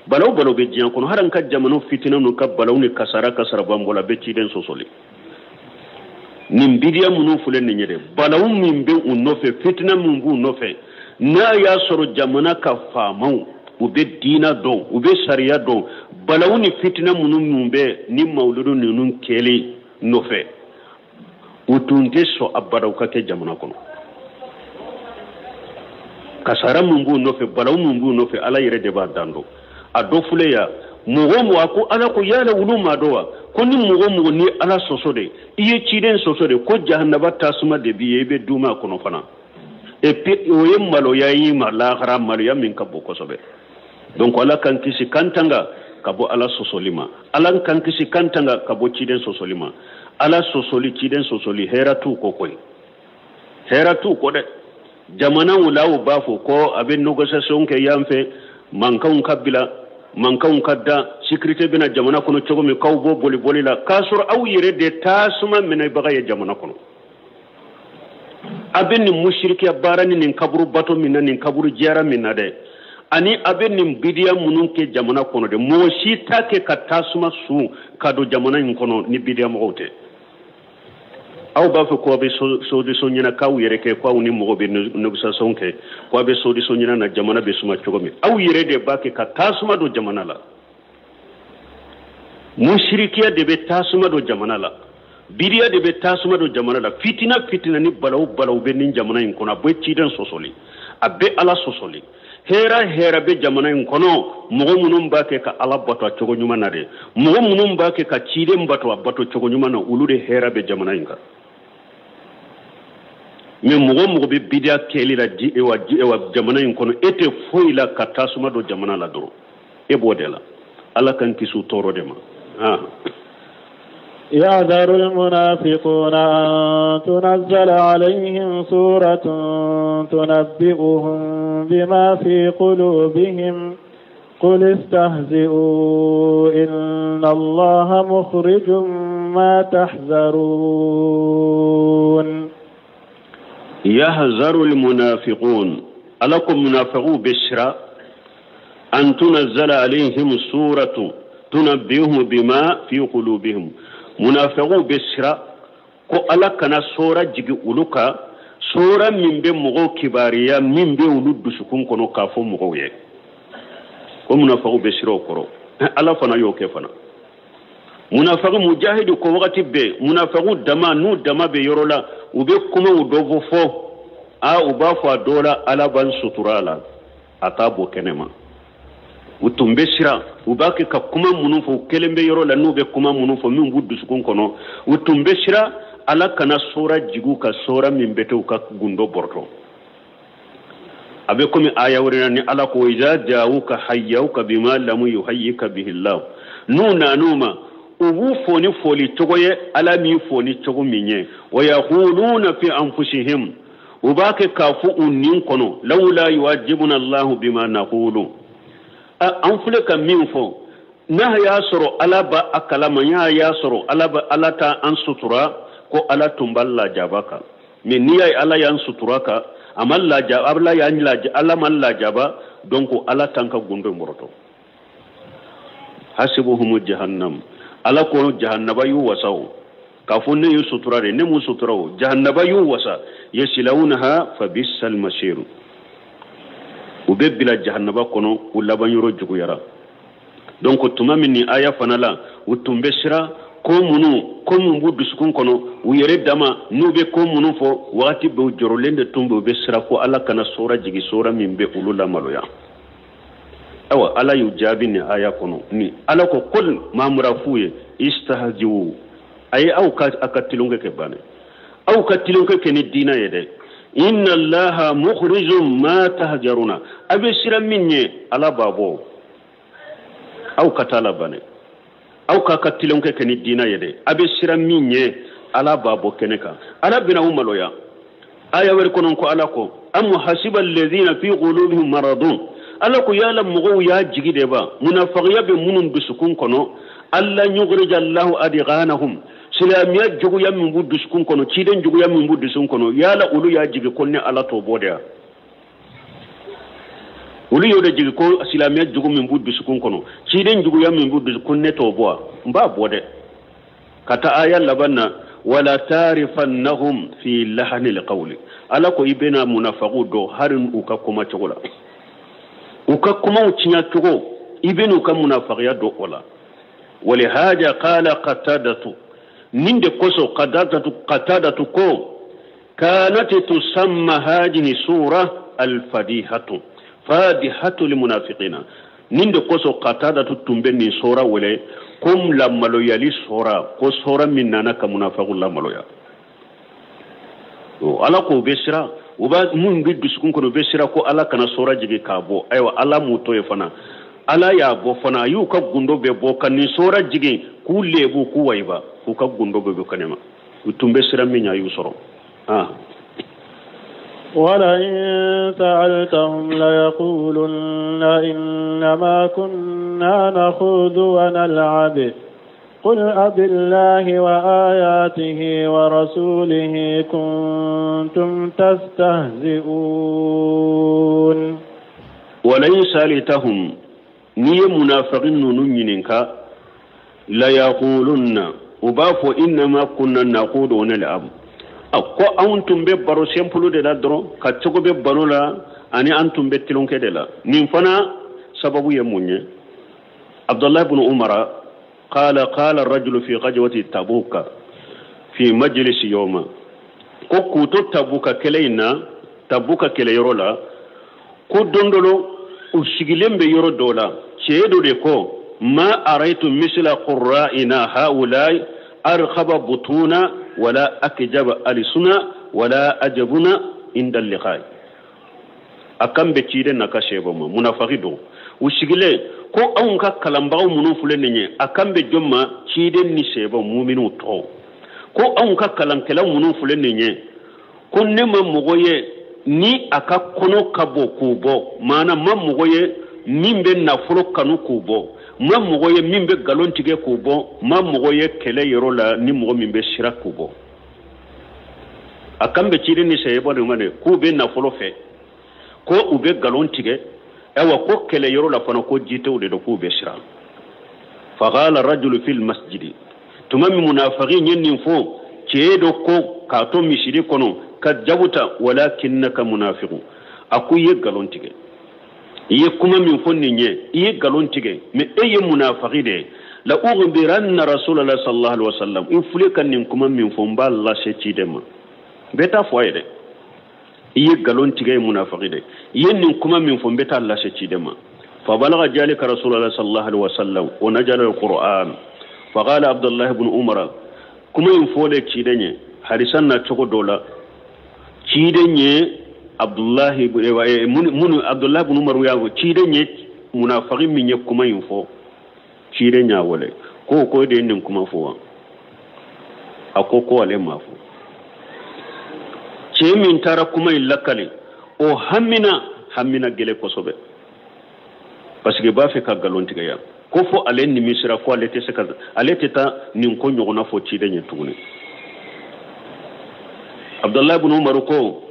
Balawu balawu bɛ diɲɛ kɔnɔ, hali an ka jamana fitina ninnu ka balawu ni kasara kasara b'an bolo, a bɛ ciden sɔsɔli. Nin bidiya minnu filɛ nin ye dɛ, balawu min bɛ u nɔfɛ, fitina min b'u nɔfɛ, n'a y'a sɔrɔ jamana ka faamaw u bɛ diina dɔn, u bɛ sariya dɔn, balawu ni fitina minnu bɛ ni mawuludu ninnu kɛli nɔfɛ, u tun tɛ sɔn abada u ka kɛ jamana kɔnɔ. Kasara min b'u nɔfɛ, balawu min b'u nɔfɛ, Ala yɛrɛ de b'a dan dɔn. A dɔ filɛ yan, mɔgɔ mɔgɔ a ko Ala ko yala olu ma dɔn wa ko ni mɔgɔ mɔgɔ ni Ala sɔsɔ de, i ye ciden sɔsɔ de, ko jahanaba tasuma de b'i ye, i bɛ duuma a kɔnɔ fana. Et puis o ye maloya y'i ma lahara, maloya min ka bon kosɛbɛ. Donc Ala k'an kisi k'an tanga ka bɔ Ala sɔsɔli ma, Ala k'an kisi k'an tanga ka bɔ ciden sɔsɔli ma. Ala sɔsɔli, ciden sɔsɔli, hɛrɛ t'u kɔ koyi, hɛrɛ t'u kɔ dɛ. Jamanaw la u b'a fɔ ko a bɛ négociation kɛ yan fɛ, mankanw ka bila, mankanw ka da, sécurité bɛna jamana kɔnɔ cogo min, k'aw bɔ boli boli la, k'a sɔrɔ aw yɛrɛ de tasuma minɛbaga ye jamana kɔnɔ. A bɛ nin musirikiya baara ni nin kaburu bato min na, nin kaburu jɛra min na dɛ, ani a bɛ nin bidiya minnu kɛ jamana kɔnɔ dɛ, mɔgɔ si t'a kɛ ka tasuma sun ka don jamana in kɔnɔ ni bidiya mɔgɔw tɛ. Aw b'a fɔ ko a bɛ solution ɲini k'aw yɛrɛ kɛ, k'aw ni mɔgɔ bɛ négociation kɛ, ko a bɛ solution ɲini na jamana bɛ suma cogo min. Aw yɛrɛ de b'a kɛ ka tasuma don jamana la. Musirikiya de bɛ tasuma don jamana la, bidiya de bɛ tasuma don jamana la, fitina fitina ni balawu balawu bɛ nin jamana in kɔnɔ, a bɛ ciden sɔsɔli, a bɛ Ala sɔsɔli. Hɛrɛ hɛrɛ bɛ jamana in kɔnɔ, mɔgɔ minnu b'a kɛ ka Ala bato a cogo ɲuman na dɛ, mɔgɔ minnu b'a kɛ ka ciden bato a bato cogo ɲuman na, olu de hɛrɛ bɛ jamana in kan. Mais mɔgɔ mɔgɔ bɛ bidiya kɛli la jamana in kɔnɔ, e tɛ foyi la ka tasuma don jamana la dɔrɔn, e b'o de la. Ala k'an kisi o tɔɔrɔ de ma. يحذر المنافقون أن تنزل عليهم سورة تنبئهم بما في قلوبهم قل استهزئوا إن الله مخرج ما تحذرون. يحذر المنافقون، ألكم منافقوا بشرى أن تنزل عليهم سورة تنبئهم بما في قلوبهم. منافقوا بشرى ko Ala kana sora jigi olu kan, sora min bɛ mɔgɔw kibaruya min bɛ olu dusukun kɔnɔ k'a fɔ mɔgɔw ye. Ko munafagu bɛ sira o kɔrɔ, Ala fana y'o kɛ fana. Munafagu mujahidu ko wagati bɛɛ munafagu dama n'u dama bɛ yɔrɔ la, u bɛ kumaw dɔ fɔ, a u b'a fɔ a dɔw la Ala b'an sutura la, a t'a bɔ kɛnɛ ma. U tun bɛ siran, u b'a kɛ ka kuma minnu fɔ, u kelen bɛ yɔrɔ la n'u bɛ kuma minnu fɔ min b'u dusukun kɔnɔ, u tun bɛ siran Ala kana sora jigi u ka sora min bɛ to u ka gundo bɔrɔtɔ. A bɛ komi aya wɛrɛ la ni Ala ko iza ja'uka hayyauka bima lam yuhayyika bihi Allah, n'u nan'u ma u b'u fo ni foli cogo ye Ala m'i fo ni cogo min ye. Wa yaquluna fi anfusihim, u b'a kɛ k'a fɔ u nin kɔnɔ lawla yu'adhibuna Allahu bima naqulu. An filɛ ka min fɔ, n'a y'a sɔrɔ Ala b'a a kalama, n'a y'a sɔrɔ Ala bɛ Ala ta an sutura, ko Ala tun b'a lajaba kan. Mais n'i y'a ye Ala y'an sutura kan, a ma lajaba, Ala y'an lajaba, Ala ma lajaba, donc Ala t'an ka gundo mɔrɔtɔ. Hasibuhumu jahannam, Ala ko jahannaba y'u wasa o, k'a fɔ ne y'u sutura de, ne m'u sutura o, jahannaba y'u wasa. Yasilawunaha fa bisal masiru, u bɛ bila jahannaba kɔnɔ, u laban yɔrɔ juguyara. Donc tuma min ni aya fana la, u tun bɛ siran ko minnu, ko mun b'u dusukun kɔnɔ, u yɛrɛ dama n'u bɛ ko minnu fɔ wagati bɛɛ, u jɔrɔlen de tun bɛ, u bɛ siran ko Ala kana sora jigin, sora min bɛ olu lamaloya. Ayiwa, Ala y'u jaabi nin aya kɔnɔ ni Ala ko kul mamura f'u ye istahzi'u, a ye aw ka a ka tilonkɛ kɛ banɛ, aw ka tilonkɛ kɛ ni diinɛ ye dɛ. Inna allaha mukhrijum ma tahjaruna, a bɛ siran min ɲɛ Ala b'a bɔ, aw ka taa la banɛ, aw k'a ka tilonkɛ kɛ ni diinɛ ye dɛ, a bɛ siran min ɲɛ Ala b'a bɔ kɛnɛ kan, Ala bɛna aw maloya. Aya wɛrɛ kɔnɔ ko Ala ko am hasiba alladhina fi qulubihim maradun, Ala ko yala mɔgɔw y'a jigi de ba, munafagiya bɛ minnu dusukun kɔnɔ, alla yukhrija Allahu adghanahum, silamɛya juguya min b'u dusukun kɔnɔ, ciden juguya min b'u dusukun kɔnɔ, yala olu y'a jigi ko ne Ala t'o bɔ de ya? Olu y'o de jigi ko silamɛya jugu min b'u dusukun kɔnɔ, ciden juguya min b'u dusukun, ne t'o bɔ wa? N b'a bɔ dɛ. Ka taa aya laban na, wala tarifannahum fi lahanil qawli, Ala ko i bɛna munafagiw dɔn hali u ka kuma cogo la, u ka kumaw tiɲɛ cogo, i bɛna u ka munafagiya dɔn o la. Walihaja qala qatadatu, nin de kosɔn qatadatu ko kanat tusamma hadihi sura alfadihatu, fadihatu limunafiqina, nin de kosɔn qatadatu tun bɛ nin sura wele ko lamaloyali sura, ko sura min nana ka munafagiw lamaloya. Ala ko u bɛ siran, u b'a mun bɛ dusukun kɔnɔ, u bɛ siran ko Ala kana sura jigin k'a bɔ. Ayiwa, Ala m'u to yen fana, Ala y'a bɔ fana, a y'u ka gundo bɛɛ bɔ ka nin sura jigin k'u lebu k'u wayiba, k'u ka gundo bɛɛ bɔ kɛnɛ ma. U tun bɛ siran min ɲɛ, a y'u sɔrɔ. ولئن سألتهم ليقولن إنما كنا نخوض ونلعب قل أبالله وآياته ورسوله كنتم تستهزئون. ولئن سألتهم ني منافقين نونينك ليقولن وبافو إنما كنا نخوض ونلعب. Ko anw tun bɛ baro simple de la dɔrɔn, ka cogo bɛ baro la, ani an tun bɛ tilonkɛ de la. Nin fana sababu ye mun ye? Abdullah ibn Umar qala qala ar-rajulu fi ghazwati Tabuka fi majlis yawma, ko k'u to Tabuka kɛlɛ in na, Tabuka kɛlɛyɔrɔ la, ko don dɔ la u sigilen bɛ yɔrɔ dɔ la, cɛ dɔ de ko ma araitu misla qurra'ina haulai arkhaba butuna wala akjaba alisuna wala ajabuna inda liqai. A kan bɛ ciden n'a ka sɛbɛn ma, munafaki don. U sigilen ko anw ka kalanbagaw minnu filɛ nin ye, a kan bɛ jɔn ma? Ciden ni sɛbɛn muminiw tɔw. Ko anw ka kalankɛlaw minnu filɛ nin ye, ko ne ma mɔgɔ ye ni a ka kɔnɔ ka bon k'u bɔ, maana ma mɔgɔ ye min bɛ nafolo kanu k'u bɔ, ma mɔgɔ ye min bɛ nkalon tigɛ k'u bɔ, ma mɔgɔ ye kɛlɛ yɔrɔ la ni mɔgɔ min bɛ sira k'u bɔ. A kan bɛ ciden ni sɛbɛn de ma dɛ, k'u bɛ nafolo fɛ, ko u bɛ nkalon tigɛ, ayiwa ko kɛlɛ yɔrɔ la fana ko jitew de don, k'u bɛ siran. Faqala rajulu fil masjidi, tuma min munafiki ye nin fɔ, cɛ dɔ ko k'a to misiri kɔnɔ ka jabuta walakinnaka munafiqun, a ko i ye nkalon tigɛ, i ye kuma min fɔ nin ye, i ye nkalon tigɛ, mais e ye munafiki de ye. La ughbiranna rasulallah sallallahu alaihi wasallam, i filɛ ka nin kuma min fɔ, n b'a lase ciden ma, n bɛ taa fɔ a ye dɛ, i ye nkalon tigɛ, ye munafiki de, i ye nin kuma min fɔ, n bɛ taa lase ciden ma. Fa balagha jalika rasulallah sallallahu alaihi wasallam wa najala alquran. Faqala abdullah ibn umar, kuma in fɔlen ciden ye hadisan na cogo dɔ la, ciden ye Abdullah ibn Umar y'a fɔ, ciden ye munafiki min ye kuma in fɔ, ciden y'a wele ko de ye nin kuma fɔ wa? A ko ko ale m'a fɔ. Cɛ min taara kuma in lakale, o hamina gɛlɛn kosɛbɛ. Parce que b'a fɛ ka nkalon tigɛ yan. Ko fo ale nimisira ko ale tɛ se ka ale tɛ taa nin ko ɲɔgɔnna fɔ ciden ye tuguni. Abdullahi ibn Umar ko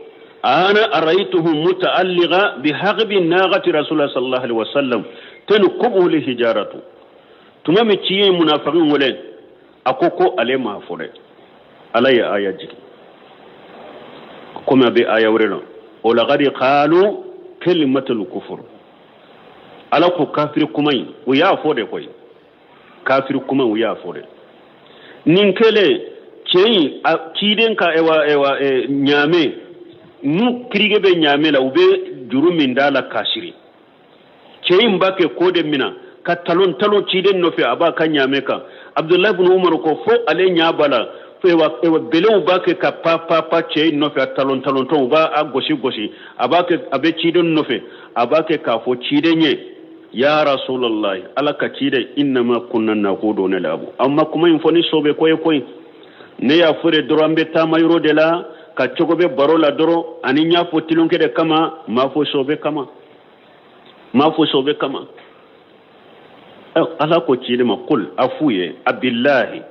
ana araytuhu muta'alliqa bi haqbi naqati rasulullah sallallahu alaihi wasallam tanqubuhu li hijaratu. Tuma min ci ye munafiqin wele a ko ko ale ma fɔ dɛ. Ala ye aya jigin komi a bɛ aya wɛrɛ la o laqad qalu kalimatul kufur. Ala ko kafiri kuma in u y'a fɔ de koyi, kafiri kuma u y'a fɔ de. Nin kɛlen cɛ in a ciden ka ewa ewa ɲaamɛ n'u kirige bɛ ɲaamɛ la u bɛ juru min d'a la k'a siri. Cɛ in b'a kɛ ko de mina ka talon talon ciden nɔfɛ a b'a ka ɲaamɛ kan. Abdullahi ibn Umar ko fo ale ɲa b'a la ewa ewa belew b'a kɛ ka pa pa pa cɛ in nɔfɛ a talon talon tɔn u b'a a gosi gosi a b'a kɛ a bɛ ciden nɔfɛ a b'a kɛ k'a fɔ ciden ye ya Rasulallah ala ka ciden innama kunna naqudu nalabu. An ma kuma in fɔ ni sɔbɛ ko ye koyi, ne y'a fɔ de dɔrɔn an bɛ taama yɔrɔ de la ka cogo bɛ baro la dɔrɔn ani n y'a fɔ tilonkɛ de kama n m'a fɔ sɔbɛ kama, n m'a fɔ sɔbɛ kama. Ala ko ciden ma kul a f'u ye abillahi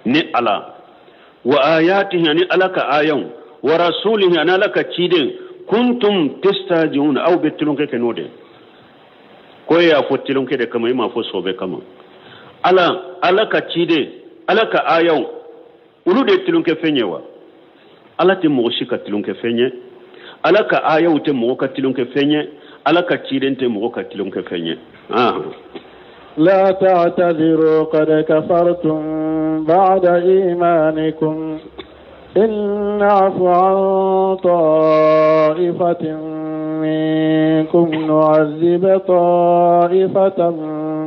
ni ala wa ayatihi ani ala ka ayaw wa rasulihi ani ala ka ciden kuntum testajiun aw bɛ tilonkɛ kɛ n'o de ko e y'a fɔ tilonkɛ de kama i m'a fɔ sɔbɛ kama. Ala ala ka ciden ala ka ayaw olu de ye tilonkɛ fɛn ye wa? Ala tɛ mɔgɔ si ka tilonkɛ fɛn ye, ala ka ayaw tɛ mɔgɔ ka tilonkɛ fɛn ye, ala ka ciden tɛ mɔgɔ ka tilonkɛ fɛn ye. لا تعتذروا قد كفرتم بعد إيمانكم إن نعف عن طائفة منكم نعذب طائفة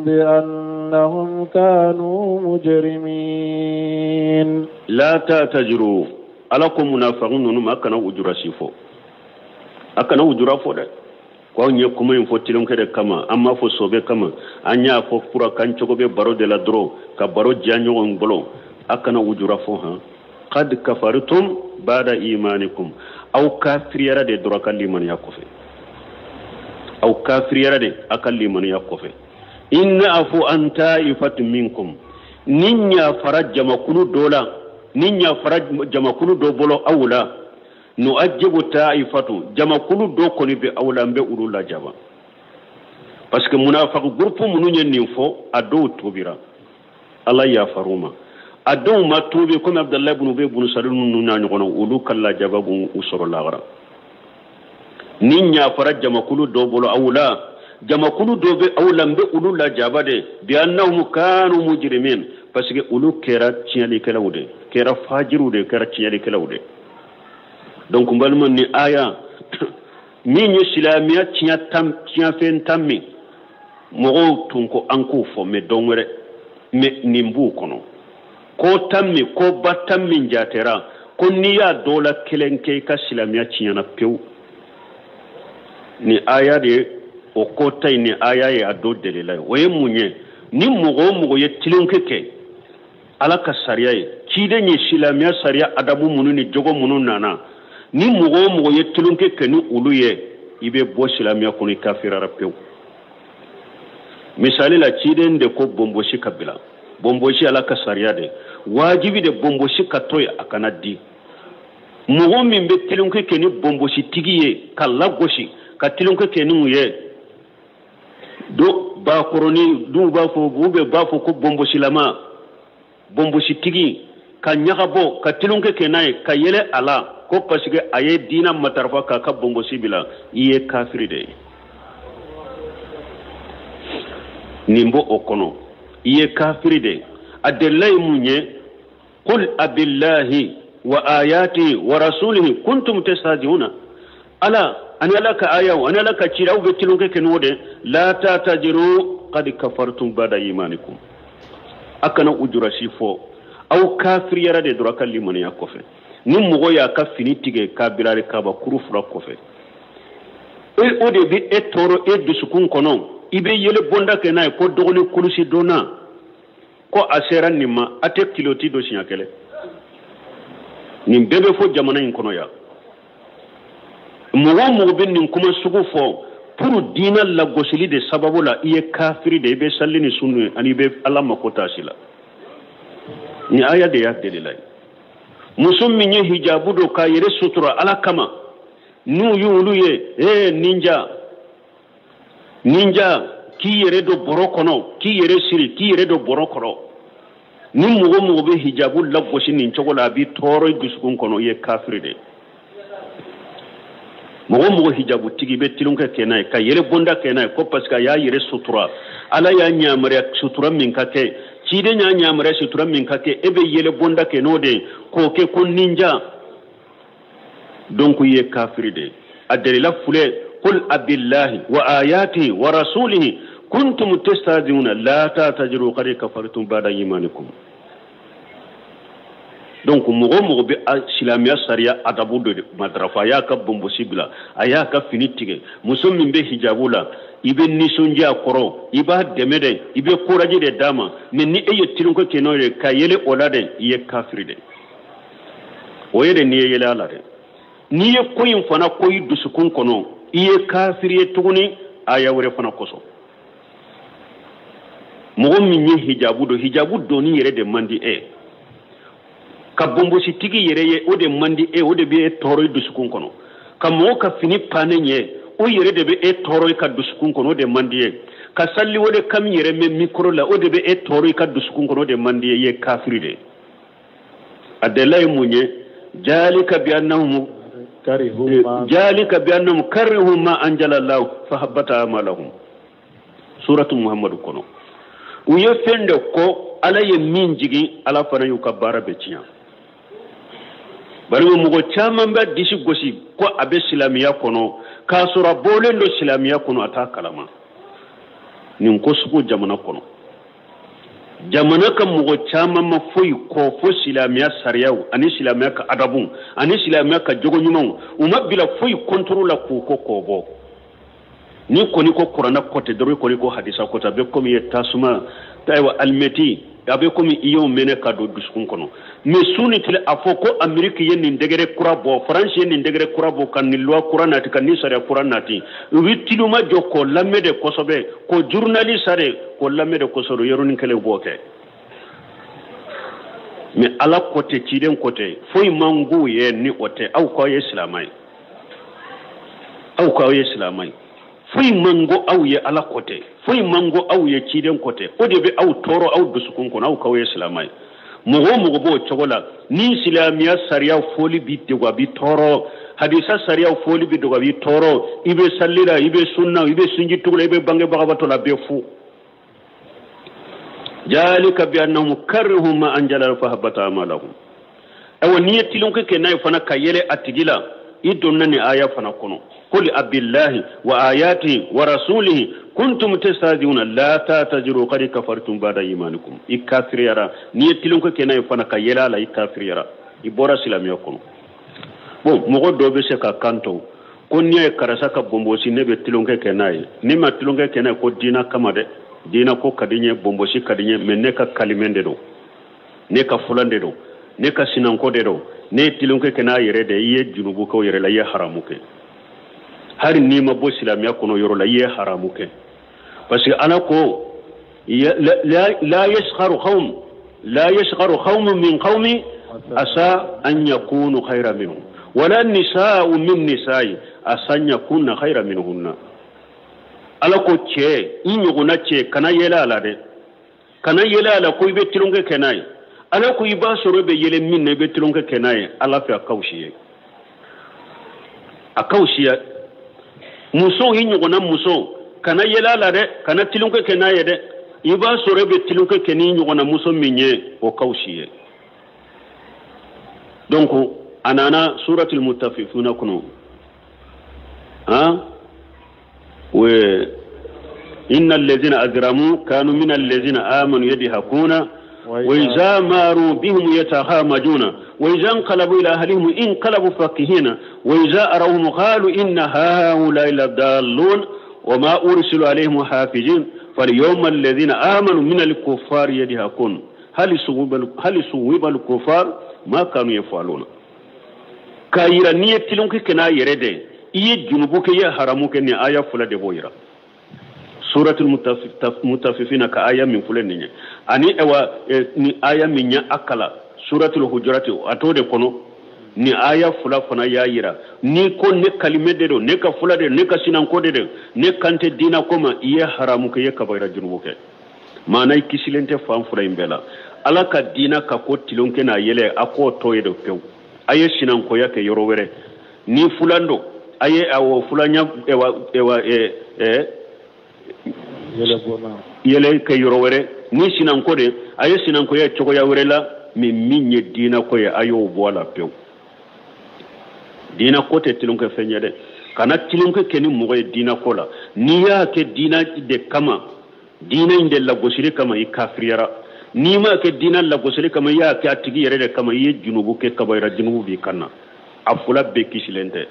بأنهم كانوا مجرمين. لا تعتذروا ala ko munafiqun ninnu ma a kana ujura si fɔ, a kana ujura fɔ dɛ. Ko anw ye kuma in fɔ tilonkɛ de kama, an m'a fɔ sɔbɛ kama, an y'a fɔ fura kan cogo bɛ baro de la dɔrɔn ka baro diya ɲɔgɔn bolo. A kana ujura fɔ han. Qad kafartum ba'da imanikum, aw kafiriyara de dɔrɔn ka limaniya kɔfɛ, aw kafiriyara de a ka limaniya kɔfɛ. In na'fu an ta'ifatin minkum, ni yafara jamakulu dɔ la, ni yafara jamakulu dɔ bolo aw la, nu'ajjibu ta'ifatu jamakulu dɔ kɔni bɛ aw la n bɛ olu lajaba. Parce que munafaq groupe minnu ye nin fɔ a dɔw tubira ala yafar'u ma, a dɔw ma tubi komi Abdullahi ibn Ubay ibn Salul ninnu n'a ɲɔgɔnna olu ka lajaba b'u sɔrɔ lahara. Ni yafara jamakulu dɔ bolo aw la, jamakulu dɔ bɛ aw la n bɛ olu lajaba de bi annahum kanu mujrimin, parce que olu kɛra tiɲɛlikɛlaw de, kɛra fajiriw de, kɛra tiɲɛlikɛlaw de. Donc n balima ni aya min ye silamɛya tiɲɛfɛn tan min mɔgɔw tun ko an k'o fɔ mɛ dɔn wɛrɛ mɛ nin b'u kɔnɔ. Ko tan min ko ba tan min jatera ko n'i y'a dɔ la kelen kɛ i ka silamɛya tiɲɛna pewu. Ni aya de o ko ta in ni aya ye a dɔ delila ye. O ye mun ye? Ni mɔgɔ o mɔgɔ ye tilonkɛ kɛ ala ka sariya ye, ciden ye silamɛya sariya adabu minnu ni jogo minnu nana, ni mɔgɔ o mɔgɔ ye tilonkɛ kɛ ni olu ye, i bɛ bɔ silamɛya kɔnɔ i kafirara pewu. Misali la ciden de ko bonbosi ka bila, bonbosi ala ka sariya de, wajibi de bonbosi ka to yen a kana di. Mɔgɔ min bɛ tilonkɛ kɛ ni bonbositigi ye ka lagosi ka tilonkɛ kɛ n'u ye, do bakɔrɔni dɔw b'a fɔ u bɛ b'a fɔ ko bonbosilama, bonbositigi ka ɲagabɔ ka tilonkɛ kɛ n'a ye ka yɛlɛ a la ko parce que a ye diina matarafa k'a ka bonbosi bila, i ye kafiri de ye. Nin b'o o kɔnɔ, i ye kafiri de ye. A delila ye mun ye? Qul abillahi wa ayatihi wa rasulihi kuntum tastahzi'una. Ala ani ala ka ayaw ani ala ka cira aw bɛ tilonkɛ kɛ n'o de. La ta'tajiru qad kafartum ba'da imanikum. A kana ujura si fɔ, aw kafiriyara de dɔrɔn a ka limaniya kɔfɛ. Ni mɔgɔ y'a ka fini tigɛ k'a bila kaba kuru fura kɔfɛ, e o de bɛ e tɔɔrɔ e dusukun kɔnɔ, i bɛ yɛlɛ bonda kɛ n'a ye ko dɔgɔnin kulusi donna ko a sera nin ma, a tɛ kiloti don siɲɛ kelen. Nin bɛɛ bɛ fɔ jamana in kɔnɔ yan. Mɔgɔ o mɔgɔ bɛ nin kuma sugu fɔ pour diina lagosili de sababu la i ye kafiri de i bɛ sali ni sunu ye ani i bɛ ala mako taasi la ni aya de y'a delila ye muso min ye hijabu don k'a yɛrɛ sutura ala kama n'u y'olu ye ninja ninja k'i yɛrɛ don bɔrɔ kɔnɔ k'i yɛrɛ siri k'i yɛrɛ don bɔrɔ kɔnɔ ni mɔgɔ mɔgɔ bɛ hijabu lagosi nin cogo la a b'i tɔɔrɔ i dusukun kɔnɔ i ye kafiri de ye mɔgɔ mɔgɔ hijabu tigi bɛ tilunkɛ kɛ n'a ye ka yɛrɛ bonda kɛ n'a ye ko parce que a y'a yɛrɛ sutura ala y'a yamaruya sutura min ka kɛ ciden y'a yamaruya sutura min ka kɛ e bɛ yɛlɛ bonda kɛ n'o de ye k'o kɛ ko ninja donc i ye kafiri de ye a delila filɛ qul abillahi wa ayatihi wa rasulihi kuntum tastahzi'una la ta'taziru qad kafartum ba'da imanikum. Donc mɔgɔ mɔgɔ bɛ silamɛya sariya adabu dɔ de matarafa a y'a ka bonbosi bila a y'a ka fini tigɛ muso min bɛ hijabu la i bɛ nisɔndiya a kɔrɔ i b'a dɛmɛ dɛ i bɛ courage de d'a ma mais ni e ye tilinko kɛ n'o ye ka yɛlɛ o la dɛ i ye kafiri de o ye de n'i ye yɛlɛ a la dɛ n'i ye ko in fana ko i dusukun kɔnɔ i ye kafiri ye tuguni aya wɛrɛ fana kosɔn mɔgɔ min ye hijabu don hijabu donni yɛrɛ de man di e ye ka bonbositigi yɛrɛ ye o de man di e o de bɛ e tɔɔrɔ i dusukun kɔnɔ ka mɔgɔ ka fini pannen ye o yɛrɛ de bɛ e tɔɔrɔ i ka dusukun kɔnɔ o de man di ye ka sali o de kami yɛrɛ mɛn mikoro la o de bɛ e tɔɔrɔ i ka dusukun kɔnɔ o de man di ye i ye kafiri de ye a delila ye mun ye jalika bi annahum karihu ma anjala lahu fahabata amalahum suratu muhammadu kɔnɔ u ye fɛn de ko ala ye min jigin ala fana y'u ka baara bɛɛ tiɲɛ bari mɔgɔ caman bɛ disi gosi ko a bɛ silamɛya kɔnɔ k'a sɔrɔ a bɔlen don silamɛya kɔnɔ a t'a kalama nin ko sugu jamana kɔnɔ jamana ka mɔgɔ caman ma foyi kɔ fo silamɛya sariyaw ani silamɛya ka adabu ani silamɛya ka jogo ɲumanw u ma bila foyi kɔntoro la k'u ko k'o bɔ ni kɔni ko kuranɛ kɔ tɛ dɔrɔn i kɔni ko hadisa kɔ tɛ a bɛ komi i ye tasuma ayiwa alimɛti a bɛ komi i y'o mɛnɛ ka don dusukun kɔnɔ mais su ni tile a fɔ ko Ameriki ye nin degré kura bɔ Faransi ye nin degré kura bɔ ka nin loi kura nati ka nin sariya kura nati u bɛ tiluma jɔ k'o lamɛn de kosɛbɛ k'o journaliste de k'o lamɛn de kosɛbɛ yɔrɔnin kelen b'o kɛ mais ala ko tɛ ciden ko tɛ foyi man k'u ye ni o tɛ aw k'aw ye silamɛ ye aw k'aw ye silamɛ ye foyi man go aw ye ala ko tɛ foyi man go aw ye ciden ko tɛ o de bɛ aw tɔɔrɔ aw dusukun kɔnɔ aw k'aw ye silamɛ ye mɔgɔ o mɔgɔ b'o cogo la ni silamɛya sariya fɔli b'i degun a b'i tɔɔrɔ hadisa sariya fɔli b'i degun a b'i tɔɔrɔ i bɛ sali la i bɛ sunna i bɛ sunji tugu la i bɛ bangebagabatɔ la a bɛ fu jalika bi annahum karihu ma anjala fahabata amalahum ayiwa n'i ye tilinko kɛ n'a ye fana ka yɛlɛ a tigi la i donna nin aya fana kɔnɔ qul abillahi wa ayatihi wa rasulihi kuntum tastahzi'una la ta'taziru qad kafartum ba'da imanikum i kafiriyara n'i ye tilinko kɛ n'a ye fana ka yɛlɛ a la i kafiriyara i bɔra silamɛya kɔnɔ bon mɔgɔ dɔw bɛ se ka kan to ko n'i ye karisa ka bonbosi ne bɛ tilonkɛ kɛ n'a ye ne ma tilonkɛ kɛ n'a ye ko diina kama dɛ diina ko ka di n ye bonbosi ka di n ye mais ne ka kalimɛn de don ne ka fulan de don ne ka sinanko de don ne ye tilonkɛ kɛ n'a yɛrɛ de i ye junubu kɛ o yɛrɛ la i ye haramu kɛ hali n'i ma bɔ silamɛya kɔnɔ yɔrɔ la i ye haramu kɛ parce que ala ko la yasharu qawm la yasharu qawmun min qawmi asa an yakunu khayran minhum wala nisa'u min nisa'i asa an yakunna khayran minhunna ala ko cɛ i ɲɔgɔnna cɛ kana yɛlɛ a la dɛ kana yɛlɛ a la ko i bɛ tilonkɛ kɛ n'a ye ala ko i b'a sɔrɔ i bɛ yɛlɛ min na i bɛ tilonkɛ kɛ n'a ye ala fɛ a ka wusi ye a ka wusi ye muso i ɲɔgɔnna muso kana yɛlɛ a la dɛ kana tilonkɛ kɛ n'a ye dɛ i b'a sɔrɔ i bɛ tilonkɛ kɛ n'i ɲɔgɔnna muso min ye o ka wusi ye donc a nana suratul mutaffifuna kɔnɔ han wa inna allazina ajramu kanu min allazina amanu yadhakuna wa iza maru bihim yatahamajuna wa iza inqalabu ila ahlihim inqalabu fakihina wa iza arawhum qalu inna haula'i ladallun wa ma ursilu alayhim hafizin falyawma allazina amanu min al-kuffari yadhakun hal suwiba al-kuffar ma kanu yafaluna k'a yira n'i ye tilonkɛ kɛ n'a yɛrɛ de I ye junubu kɛ, i ye haramu kɛ. Nin aya fila de b'o yira. Suratul mutafifina ka aya min filɛ nin ye, ani awa ni aya min ye a kala suratul hujurati, a t'o de kɔnɔ. Ni aya fila fana y'a yira n'i ko ne kalimɛ de don, ne ka fula de don, ne ka sinanko de don, ne kan tɛ diina ko ma, i ye haramu kɛ, i ye kabayira junubu kɛ. Maana i kisilen tɛ fan fila in bɛɛ la. Ala ka diina ka ko tilon kɛ n'a yɛlɛ, a k'o tɔ ye de pewu. A ye sinankoya kɛ yɔrɔ wɛrɛ. Ni fulan don, a ye awɔ fulanya ewa yɛlɛ kɛ yɔrɔ wɛrɛ. Ni sinanko de, a ye sinankoya cogoya wɛrɛ la, mais min ye diina ko ye, a y'o bɔ a la pewu. Diina ko tɛ tilonkɛ fɛn ye dɛ. Kana tilonkɛ kɛ ni mɔgɔ ye diina ko la. N'i y'a kɛ diina de kama, diina in de lagosili kama, i kafiriyara. N'i m'a kɛ diina lagosili kama, i y'a kɛ a tigi yɛrɛ de kama, i ye junubu kɛ, kabayira junubu b'i kan na. A fila bɛɛ kisilen tɛ.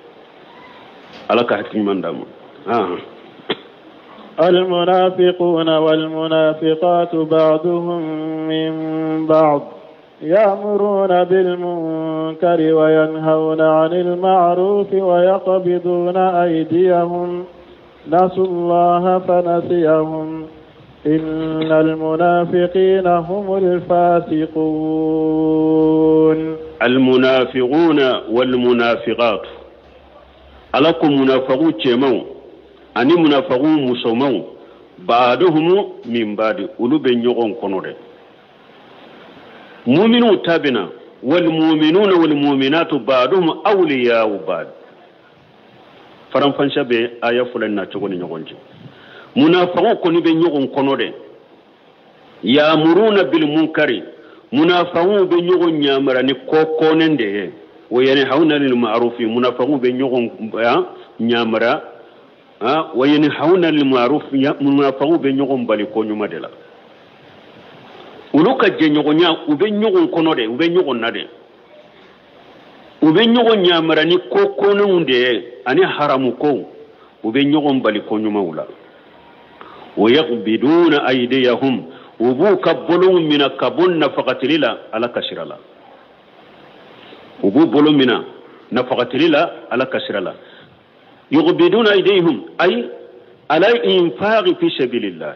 Ala ka hakili ɲuman d'an ma. المنافقون والمنافقات بعضهم من بعض يأمرون بالمنكر وينهون عن المعروف ويقبضون أيديهم نسوا الله فنسيهم إن المنافقين هم الفاسقون. المنافقون والمنافقات، ألكم منافقون cɛmanw ani munafagu musomanw, ba'duhum min ba'di, olu bɛ ɲɔgɔn kɔnɔ dɛ. Mu'minu tabina wal mu'minuna wal mu'minatu ba'duhum awliya'u ba'd. Faranfansiya bɛ aya fɔlɔ na cogo ni ɲɔgɔn cɛ. Munafagu kɔni bɛ ɲɔgɔn kɔnɔ dɛ. Ya'muruna bil munkari, munafagu bɛ ɲɔgɔn ɲamara ni ko kɔnen de ye. Wa yanhauna 'anil ma'rufi, munafagu bɛ ɲɔgɔn ɲamara wa yanhauna 'anil ma'ruf, munafagu bɛ ɲɔgɔn bali ko ɲuman de la. Olu ka jɛɲɔgɔnya, u bɛ ɲɔgɔn kɔnɔ dɛ, u bɛ ɲɔgɔn na dɛ. U bɛ ɲɔgɔn ɲamara ni ko kɔnenw de ye ani haramu kow. U bɛ ɲɔgɔn bali ko ɲumanw la. Wa yaqbiduna aydiyahum, u b'u ka bolow minɛ ka bɔ nafagatili la Ala ka sira la. U b'u bolo minɛ nafagatili la Ala ka sira la. Yuqbiduna aydihim ay ala infaqi fi sabilillah.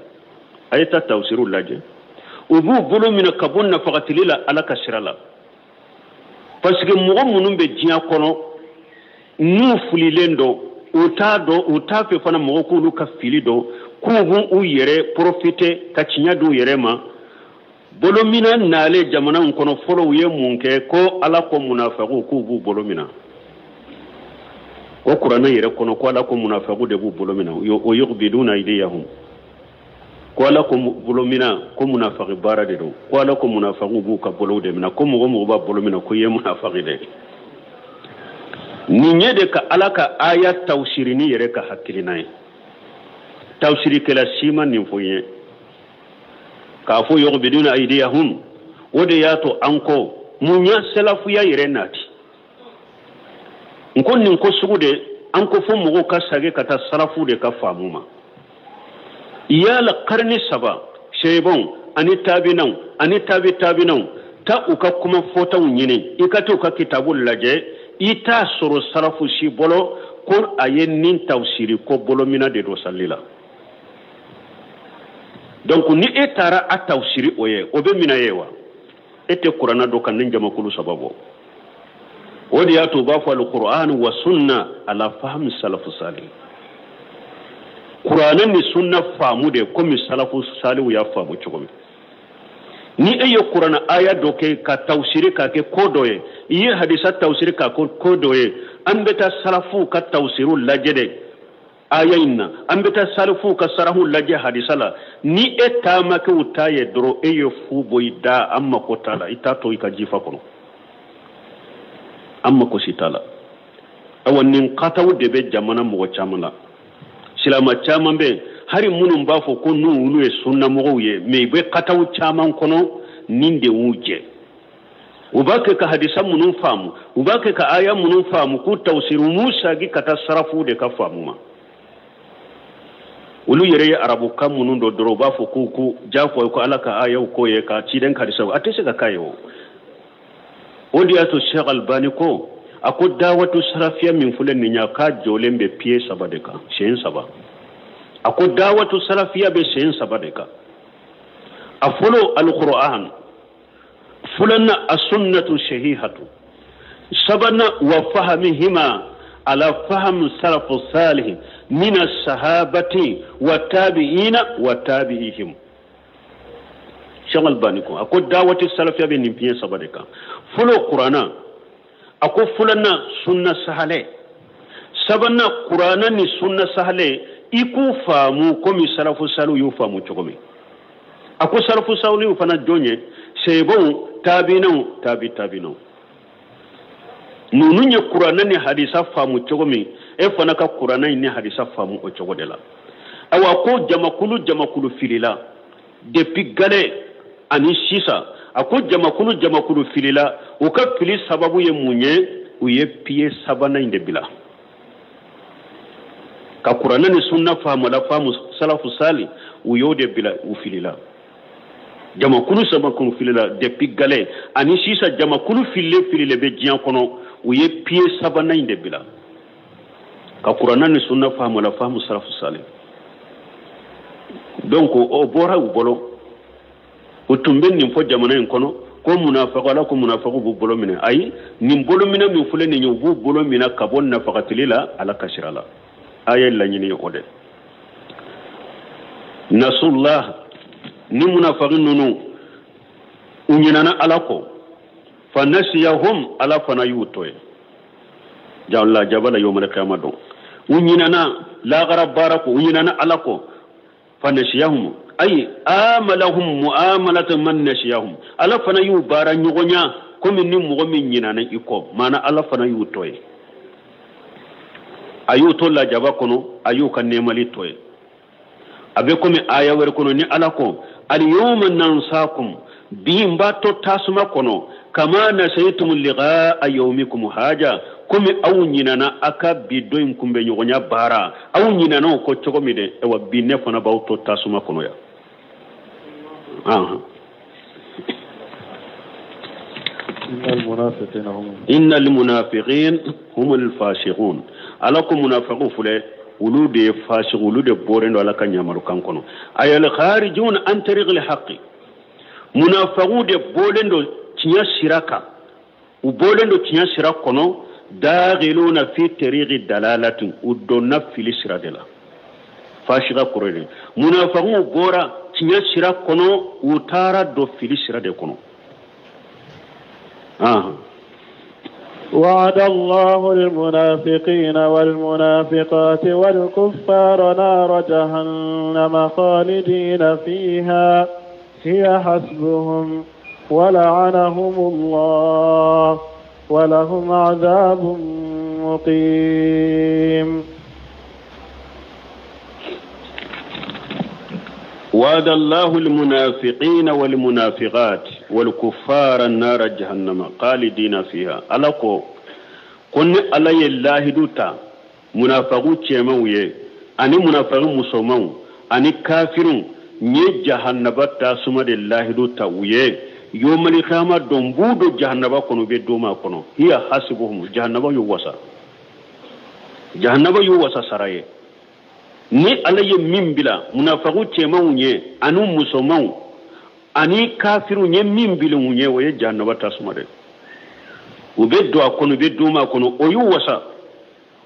A ye taa tafsiru lajɛ. U b'u bolo minɛ ka bɔ nafagatili la Ala ka sira la. Parce que mɔgɔ minnu bɛ diɲɛ kɔnɔ n'u fililen don, u t'a dɔn, u t'a fɛ fana mɔgɔ k'olu ka fili dɔn, k'u b'u yɛrɛ profiter ka tiɲɛ d'u yɛrɛ ma. Bolomina nalen jamana in kɔnɔ fɔlɔ, u ye mun kɛ? Ko Ala ko munafagu k'u b'u bolo minɛ. Ko kuranɛ yɛrɛ kɔnɔ ko Ala ko munafagu de b'u bolo minɛ. O yuqbiduna aydiyahum, ko Ala ko bolo minɛ, ko munafagi baara de don. Ko Ala ko munafagu b'u ka bolow de minɛ. Ko mɔgɔ mɔgɔ b'a bolo minɛ, ko i ye munafagi de. Nin ye de ka Ala ka aya tafsiri ni yɛrɛ ka hakilina ye. Tafsirikɛla si ma nin fɔ n ye k'a fɔ yuqbiduna aydiyahum. O de y'a to an ko mun ya salafuya yɛrɛ nati. N ko nin ko sugu de an ko fo mɔgɔw ka sage ka taa salafu de ka faamu ma. Yala karni saba shebon ani tabinaw ani tabi tabinaw ta u ka kuma fɔtaw ɲini, i ka t'u ka kitabu lajɛ, i t'a sɔrɔ salafu si bolo ko a ye nin tafsiri ko bolomina de don sali la. Donc ni e taara a tafsiri o ye, o bɛ minɛ ye wa? E tɛ kuranna dɔn ka nin jamakulu saba bɔ. O de y'a to u b'a fɔ al-Qur'an wa sunna ala fahmi salafu salih. Kuranɛ ni sunna faamu de komi salafu salihu y'a faamu cogo min. Ni e ye kuranɛ aya dɔ kɛ ka tafsiri k'a kɛ ko dɔ ye, i ye hadisa tafsiri k'a kɛ ko dɔ ye, an bɛ taa salafuw ka tafsiriw lajɛ dɛ aya in na, an bɛ taa salafuw ka sarahu lajɛ hadisa la. Ni e taamakɛw ta ye dɔrɔn, e ye fu bɔ i da, an mako t'a la, i t'a to i ka jifa kɔnɔ, an mako si t'a la. Awa nin kataw de bɛ jamana mɔgɔ caman la. Silama caman bɛ yen, hali minnu b'a fɔ ko n'u olu ye sunnamɔgɔw ye, mais i bɛ kataw caman kɔnɔ nin de y'u jɛ. U b'a kɛ ka hadisa minnu faamu, u b'a kɛ ka aya minnu faamu k'u tafsiri, u m'u sagi ka taa sarafu de ka faamu ma. Olu yɛrɛ ye arabukan minnu dɔn dɔrɔn, u b'a fɔ ko jagoya ko Ala ka ayaw ko ye ka ciden ka hadisaw, a tɛ se ka k'a ye o. O de y'a to Sheikh Albani ko A ko dawatu salafiya min filɛ nin ye, k'a jɔlen bɛ pied saba de kan, sen saba. A ko dawatu salafiya bɛ sen saba de kan. A fɔlɔ alquran, filanan as-sunnatu sahihatu, sabanan wa fahamihima ala faham salafu salih min as-sahabati wa tabi'ina wa tabi'ihim. Sheikh Albani ko a ko dawatu salafiya bɛ nin pied saba de kan. Fɔlɔ Qur'ana, a ko filanan sunna sahale, sabanan Qur'ana ni sunna sahale i k'u faamu komi salafu salihu y'u faamu cogo min. A ko salafu salihu fana jɔn ye? Seebaw, taabinaw, taabi taabinaw. Ninnu ye Qur'ana ni hadisa faamu cogo min, e fana ka Qur'ana ni hadisa faamu o cogo de la. Awa ko jamakulu jamakulu filila depuis gale ani sisan. A ko jamakulu jamakulu filila, u ka fili sababu ye mun ye? U ye pied sabanan in de bila ka Qur'ana ni sunna faamu la faamu salafu sali, u y'o de bila, u filila. Jamakulu samakulu filila depuis gale ani sisan, jamakulu filile filile bɛ diɲɛ kɔnɔ, u ye pied sabanan in de bila ka Qur'ana ni sunna faamu la faamu salafu sali. Donc o bɔra u bolo. U tun bɛ nin fɔ jamana in kɔnɔ ko munafaqo, ala ko munafaqo b'u bolo minɛ. Ayi, nin bolo minɛ min filɛ nin ye, u b'u bolo minɛ ka bɔ nafagatili la ala kasira la. A ye laɲini ye o de. Nasullah, ni munafaqi ninnu u ɲinana ala kɔ, fa nasiyahum, ala fana y'u to yen. Jalla jabala yawmal qiyamah don. U ɲinana lagara baara kɔ, u ɲinana ala kɔ. Fa nasiyahum ay amalahum muamalata man nasiyahum, ala fana y'u baara ɲɔgɔnya komi ni mɔgɔ min ɲinana i kɔ. Maana ala fana y'u to yen, a y'u to lajaba kɔnɔ, a y'u ka nɛɛmali to yen. A bɛ komi aya wɛrɛ kɔnɔ ni ala ko al-yawma nansakum, bi n b'a to tasuma kɔnɔ, kama nasaytum liqa'a yawmikum haja, komi aw ɲinana a ka bi don in kunbɛ ɲɔgɔnya baara, aw ɲinana o kɔ cogo min dɛ, ayiwa bi ne fana b'aw to tasuma kɔnɔ yan. Innal munafiqin humul fasiqun. Ala ko munafiqu filɛ, olu de ye fasiqu, olu de bɔlen don ala ka ɲamarukan kɔnɔ. Ayal kharijun an tariqil haqqi, munafiqu de bɔlen don tiɲɛ sira kan, u bɔlen don tiɲɛ sira kɔnɔ. Daghiluna fi tariqi dalalatin, u donna fili sira de la. Fasiqa kɔrɔ de, munafiqu bɔra tiɲɛ sira kɔnɔ, u taara don fili sira de kɔnɔ. وعد الله المنافقين والمنافقات والكفار نار جهنم خالدين فيها هي حسبهم ولعنهم الله ولهم عذاب مقيم. وعد الله المنافقين والمنافقات والكفار النار جهنم خالدين فيها. ala ko ko ni ala ye lahidu ta munafagu cɛmanw ye ani munafagu musomanw ani kafirun, n ye jahannaba tasuma de lahidu ta u ye. Yawmal qiyamah don b'u don jahannaba kɔnɔ, u bɛ don a kɔnɔ. Hiya hasibuhum, jahannaba y'u wasa, jahannaba y'u wasa sara ye. Ni ala ye min bila munafagu cɛmanw ye ani musomanw ani kafiru ye min bila u ye, o ye jahannaba tasuma de. U bɛ don a kɔnɔ, u bɛ don a kɔnɔ, o y'u wasa.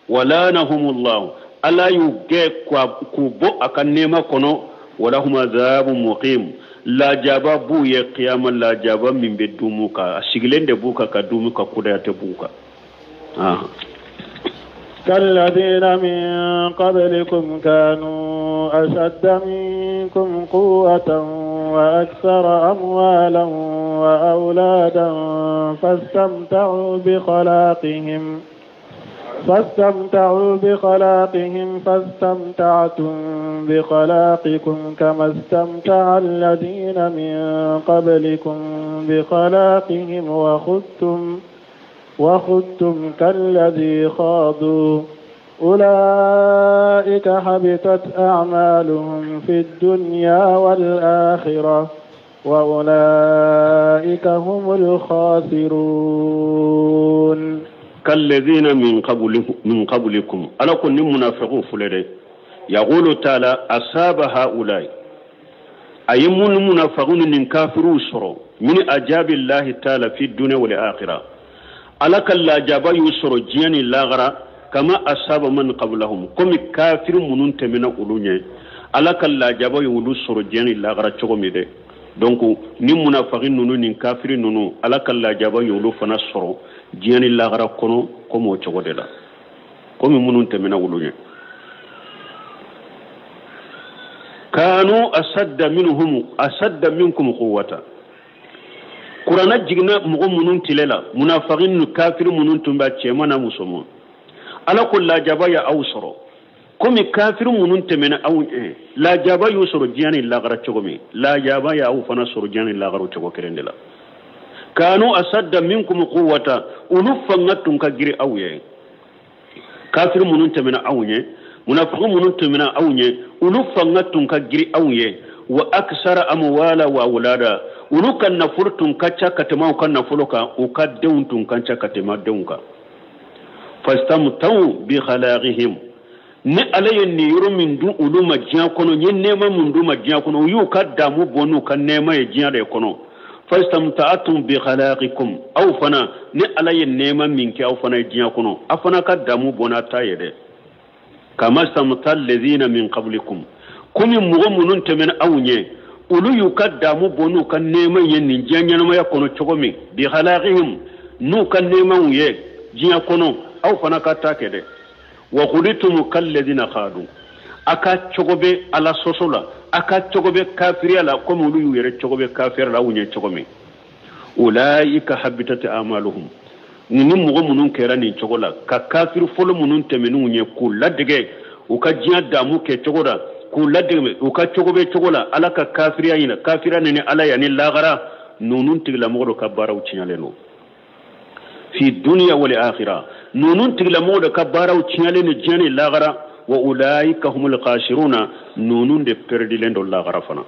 Walanahumullahu, ala y'u gɛn k'u bɔ a ka nɛɛma kɔnɔ. Walahum azabun muqim, lajaba b'u ye kiyama, lajaba min bɛ dumu kan, a sigilen de b'u kan ka dumu kan, kudaya tɛ b'u kan. كالذين من قبلكم كانوا أشد منكم قوة وأكثر أموالا وأولادا فاستمتعوا بخلاقهم فاستمتعتم بخلاقكم كما استمتع الذين من قبلكم بخلاقهم وخذتم كالذي خاضوا أولئك حبطت أعمالهم في الدنيا والآخرة وأولئك هم الخاسرون. Kalladhina min qablikum, ala ko ni munafiqu filɛ dɛ. Yaqulu ta'ala asaba haulai, a ye mun munafiqu ni kafiru sɔrɔ min ajabillahi ta'ala fi dunya wal akhirah, ala ka lajaba y'u sɔrɔ diɲɛ ni lahara, kama asaba man qablahum, komi kafiri minnu tɛmɛna olu ɲɛ, ala ka lajaba y'olu sɔrɔ diɲɛ ni lahara cogo min dɛ. Donc ni munafiki ninnu ni kafiri ninnu, ala ka lajaba y'olu fana sɔrɔ diɲɛ ni lahara kɔnɔ komi o cogo de la, komi minnu tɛmɛna olu ɲɛ. Kanu asadda minhum asadda minkum quwwata, kurana jiginna mɔgɔ minnu tile la, munafiki ni kafiri minnu tun bɛ cɛman na musoman, ala ko lajaba ya aw sɔrɔ komi kafiri minnu tɛmɛna aw ɲɛ, lajaba y'u sɔrɔ diɲɛ ni lahara cogo min, lajaba y'aw fana sɔrɔ diɲɛ ni lahara cogo kelen de la. Kanu asadda minkum quwwata, olu fanga tun ka girin aw ye, kafiri minnu tɛmɛna aw ɲɛ, munafiki minnu tɛmɛna aw ɲɛ, olu fanga tun ka girin aw ye. Wa aksara amwala wa awlada, olu ka nafolo tun ka ca ka tɛmɛ aw ka nafolo kan, u ka denw tun ka ca ka tɛmɛ denw kan. Fastamtaw bi khalaqihim, ni ala ye nin yɔrɔ min dun olu ma diɲɛ kɔnɔ, ye nɛɛma min d'u ma diɲɛ kɔnɔ, u y'u ka damu bɔ n'u ka nɛɛma ye diɲɛ de kɔnɔ. Fastamta'tum bi khalaqikum, aw fana ni ala ye nɛɛma min kɛ aw fana ye diɲɛ kɔnɔ, aw fana ka damu bɔ n'a ta ye dɛ. Kama stamta alladhina min qablikum, komi mɔgɔ minnu tɛmɛna aw ɲɛ, olu y'u ka damu bɔ n'u ka nɛɛma ye nin diɲɛ ɲɛnamaya kɔnɔ cogo min, bi khalaqihim, n'u ka nɛɛmaw ye diɲɛ kɔnɔ, aw fana ka taa kɛ dɛ. Wa qulitum kalladhina khadu, a ka cogo bɛ ala sɔsɔ la, a ka cogo bɛ kafiriya la, komi olu y'u yɛrɛ cogo bɛ kafiriya la aw ɲɛ cogo min. Ulaika habitat a'maluhum, ni mɔgɔ minnu kɛra nin cogo la, ka kafiri fɔlɔ minnu tɛmɛn'u ɲɛ k'u ladege u ka diɲɛ damu kɛ cogo la, k'u ladege u ka cogo bɛ cogo la, ala ka kafiriya ɲini, kafiriya ni ala yanni lahara, ninnu tigilamɔgɔ dɔ ka baaraw tiɲɛlen don. Fi dunya wal akhirah, ninnu tigilamɔgɔ dɔ ka baaraw tiɲɛlen don diɲɛ ni lahara. Wa ulaika humul khasiruna, ninnu de pɛrɛdilen don lahara fana.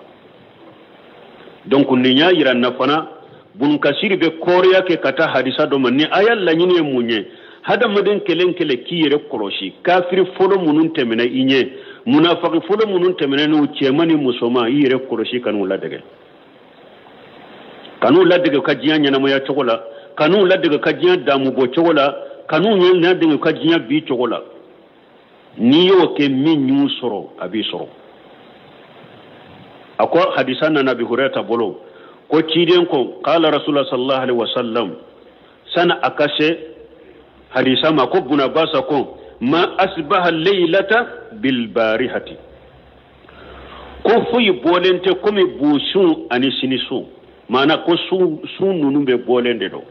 Donc nin y'a yira na fana, Bunkasiri bɛ kɔrɔya kɛ ka taa hadisa dɔ ma. Ni a y'a laɲini ye mun ye, hadamaden kelen kelen k'i yɛrɛ kɔlɔsi, kafiri fɔlɔ minnu tɛmɛna i ɲɛ, munafiki fɔlɔ minnu tɛmɛna n'u cɛman ni musoman, i yɛrɛ kɔlɔsi ka n'u ladege, ka n'u ladege ka diɲɛ ɲɛnamaya cogo la, ka n'u ladege ka diɲɛ damu bɔ cogo la, ka n'u ladege ka diɲɛ bi cogo la. N'i y'o kɛ, min y'u sɔrɔ a b'i sɔrɔ. A ko hadisa nana Abi Hurairata bolo ko ciden ko qala rasulullah sallallahu alaihi wasallam, sana a ka se hadisa ma ko Buna Basa ko ma asbaha laylata bil barihati, ko foyi bɔlen tɛ komi busun ani sinisun, maana ko sun ninnu bɛ bɔlen de don.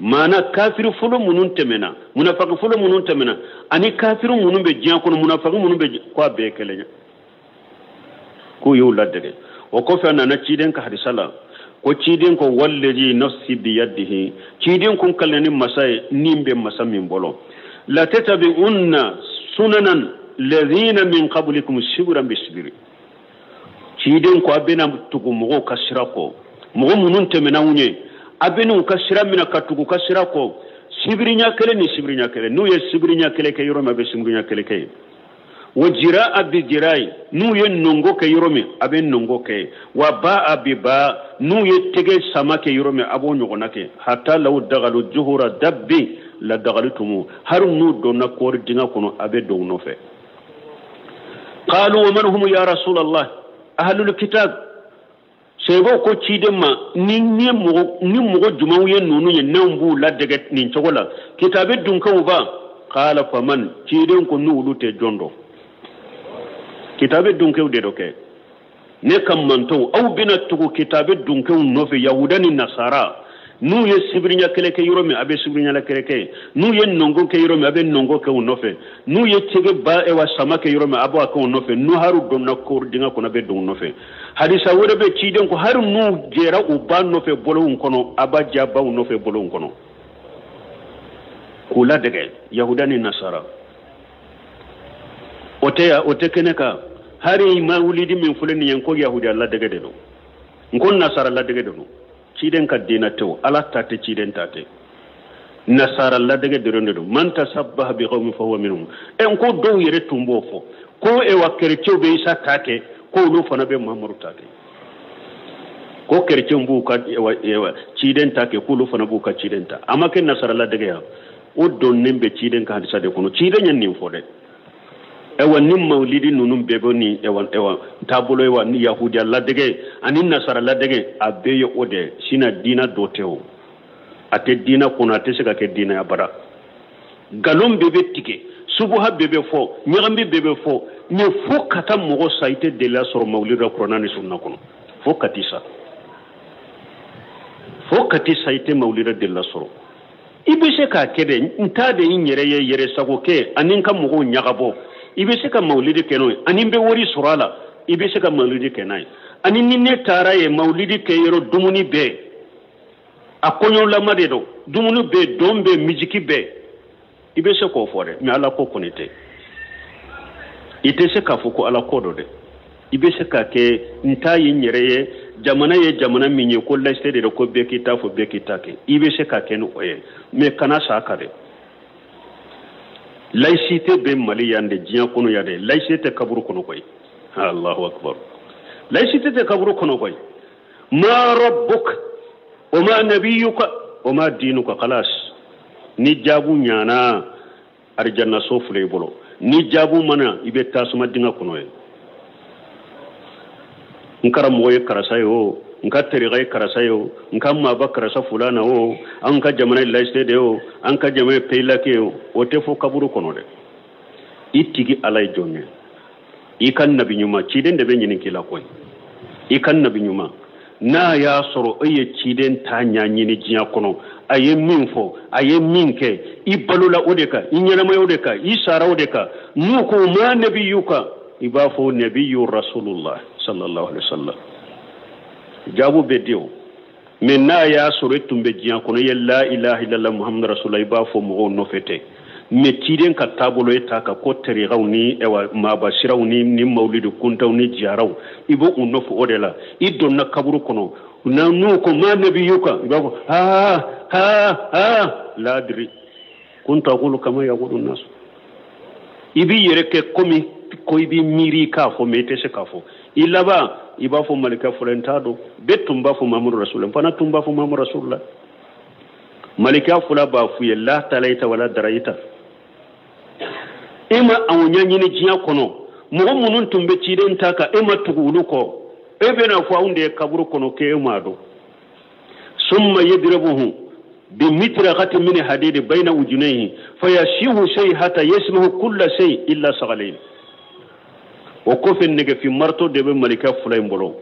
Maana kafiri fɔlɔ minnu tɛmɛna, munafiki fɔlɔ minnu tɛmɛna, ani kafiri minnu bɛ diɲɛ kɔnɔ, munafiki minnu bɛ, ko a bɛɛ ye kelen ye, k'u y'u ladege. O kɔfɛ a nana ciden ka hadisa la ko ciden ko walladhi nafsi biyadihi, ciden kun kalen ni masa ye nin bɛ masa min bolo, la tatabi'unna sunanan ladhina min qablikum shibran bi shibri, ciden ko a bɛna tugu mɔgɔw ka sira kɔ, mɔgɔ minnu tɛmɛna aw ɲɛ, a bɛn'u ka sira minɛ ka tugu ka sira kɔ, sibiriɲa kelen ni sibiriɲa kelen, n'u ye sibiriɲa kelen kɛ yɔrɔ min, a bɛ sibiriɲa kelen kɛ yen. Wa jira'a bi jira'i, n'u ye nɔngɔ kɛ yɔrɔ min, a bɛ nɔngɔ kɛ yen. Wa ba'a bi ba, n'u ye tɛgɛ sama kɛ yɔrɔ min, a b'o ɲɔgɔnna kɛ. Hatta law dagalu juhura dabbi la dagalutumu, hali n'u donna kɔɔri dingɛ kɔnɔ, a bɛ don u nɔfɛ. Qalu wa man hum ya rasulallah, ahlul kitab, sɛbɛw ko ciden ma ni mɔgɔ jumɛnw ye ninnu ye n'anw b'u ladege nin cogo la, kitabe dunkew ba. Qala faman, ciden ko n'olu tɛ jɔn dɔn, kitabe dunkew de dɔ kɛ. Ne ka mantɔw, aw bɛna tugu kitabe dunkew nɔfɛ, yahuda ni nasara, n'u ye sibiriɲa kɛlɛ kɛ yɔrɔ min, a bɛ sibiriɲa kɛlɛ kɛ yen. N'u ye nɔngɔ kɛ yɔrɔ min, a bɛ nɔngɔ kɛ u nɔfɛ. N'u ye tɛgɛ ba ewa sama kɛ yɔrɔ min, a b'a kɛ u nɔfɛ. N'u haru donna kɔɔri dingɛ kɔnɔ, a bɛ don u nɔfɛ. Hadisa wɛrɛ bɛ ciden ko hali n'u jɛra u ba nɔfɛ bɔlɔnw kɔnɔ, a b'a ja baw nɔfɛ bɔlɔnw kɔnɔ, k'u ladege yahuda ni nasara. O tɛ ya, o tɛ kɛnɛ kan. Hari mawulidi min filɛ nin ye, n ko yahudiya ladege de don, n ko nasara ladege de don. Ciden ka diinɛ tɛ o, ala ta tɛ, ciden ta tɛ. Nasara ladege dɔrɔn de don. Man tasabbaha bi qawmin fa huwa minhum. E n ko dɔw yɛrɛ tun b'o fɔ ko ewa kerecɛnw bɛ Isa ta kɛ, ko olu fana bɛ Mamadu ta kɛ, ko kerecɛnw b'u ka ewa ciden ta kɛ, k'olu fana b'u ka ciden ta. A ma kɛ nasara ladege ya, o donnen bɛ ciden ka hadisa de kɔnɔ. Ciden ye nin fɔ dɛ. Ewa ni mawlidi ninnu bɛɛ bɛ nin ewa taabolo ewa ni yahudiya ladege ani nasara ladege, a bɛɛ ye o de. Sina diina dɔ tɛ o, a tɛ diina kɔnɔ, a tɛ se ka kɛ diina ya bara. Nkalon bɛɛ bɛ tigɛ, subuha bɛɛ bɛ fɔ, ɲagami bɛɛ bɛ fɔ, mais fo ka taa mɔgɔ sa i tɛ deliya sɔrɔ mawlidi la kuranna ni sunna kɔnɔ. Fo ka t'i sa, fo ka t'i sa i tɛ mawlidi deliya sɔrɔ. I bɛ se k'a kɛ dɛ, n t'a de n yɛrɛ ye yɛrɛ sago kɛ ani n ka mɔgɔw ɲagabɔ. I bɛ se ka mawlidi kɛ n'o ye, ani n bɛ wari sɔrɔ a la, i bɛ se ka mawlidi kɛ n'a ye. Ani ni ne taara yen mawlidi kɛ yɔrɔ dumuni bɛɛ, a kɔɲɔlama de don, dumuni bɛɛ, dɔn bɛɛ, misiki bɛɛ, i bɛ se k'o fɔ dɛ, mais Ala ko kɔni tɛ. I tɛ se k'a fɔ ko Ala ko don dɛ. I bɛ se k'a kɛ n ta ye n yɛrɛ ye, jamana ye jamana min ye ko laïcité de don, ko bɛɛ k'i ta fɔ, bɛɛ k'i ta kɛ, i bɛ se k'a kɛ ni o ye, mais kana sa a kan dɛ. Laïcité bɛ Mali yan de, diɲɛ kɔnɔ yan dɛ. Laïcité tɛ kaburu kɔnɔ koyi. Allahu akbar. Laïcité tɛ kaburu kɔnɔ koyi. Ma rabbuk wa ma nabiyuka wa ma dinuka khalas. Ni jaabu ɲana arijanna so filɛ i bolo, ni jaabu mana i bɛ tasuma dingɛ kɔnɔ ye. N karamɔgɔ ye karisa ye o, n ka terika ye karisa ye o, n ka maaba karisa fulana o, an ka jamana ye laïcité de ye o, an ka jamana ye pays laïque ye o, o tɛ fɔ kaburu kɔnɔ dɛ. I tigi Ala ye jɔn ye, i ka nabi ɲuman ciden de bɛ ɲini k'i la koyi. I ka nabi ɲuman n'a y'a sɔrɔ e ye ciden ta ɲɛɲini diɲɛ kɔnɔ, a ye min fɔ, a ye min kɛ, i balola o de kan, i ɲɛnamaya o de kan, i sara o de kan, n'u ko ma nabiyuka, i b'a fɔ nabiyu rasulullah sallallahu alaihi wasallam. Jaabu bɛ di o, mais n'a y'a sɔrɔ e tun bɛ diɲɛ kɔnɔ, i ye la ilaha illallah muhammadu rasulullah, i b'a fɔ mɔgɔw nɔfɛ ten. Mais ciden ka taabolo e ta kan, ko terikaw ni ewa maaba siraw ni mawlidi kuntaw ni jiyaraw, i b'o u nɔfɛ o de la. I donna kaburu kɔnɔ, n'u ko ma nabiyuka, i b'a fɔ ha ha ha ladiri kuntu aqulu kama yaqulu nas. I b'i yɛrɛ kɛ komi ko i b'i miiri k'a fɔ, mais i tɛ se k'a fɔ. I laban i b'a fɔ malika fɔlɔ n t'a dɔn, bɛɛ tun b'a fɔ Muhammadu rasulullah, n fana tun b'a fɔ Muhammadu rasulullah. Malika fɔlɔ b'a f'u ye la talaita wala daraita. E ma anw ɲɛɲini diɲɛ kɔnɔ, mɔgɔ minnu tun bɛ ciden ta kan, e ma tugu olu kɔ, e bɛna fɔ anw de ye kaburu kɔnɔ k'e m'a dɔn. Summa yadribuhu bimitraqati min hadidi bayna ujunayhi fayashihu shay hatta yasmahu kulla shay illa saghalayn. O kɔfɛ nɛgɛfin marteau de bɛ malika fila in bolo,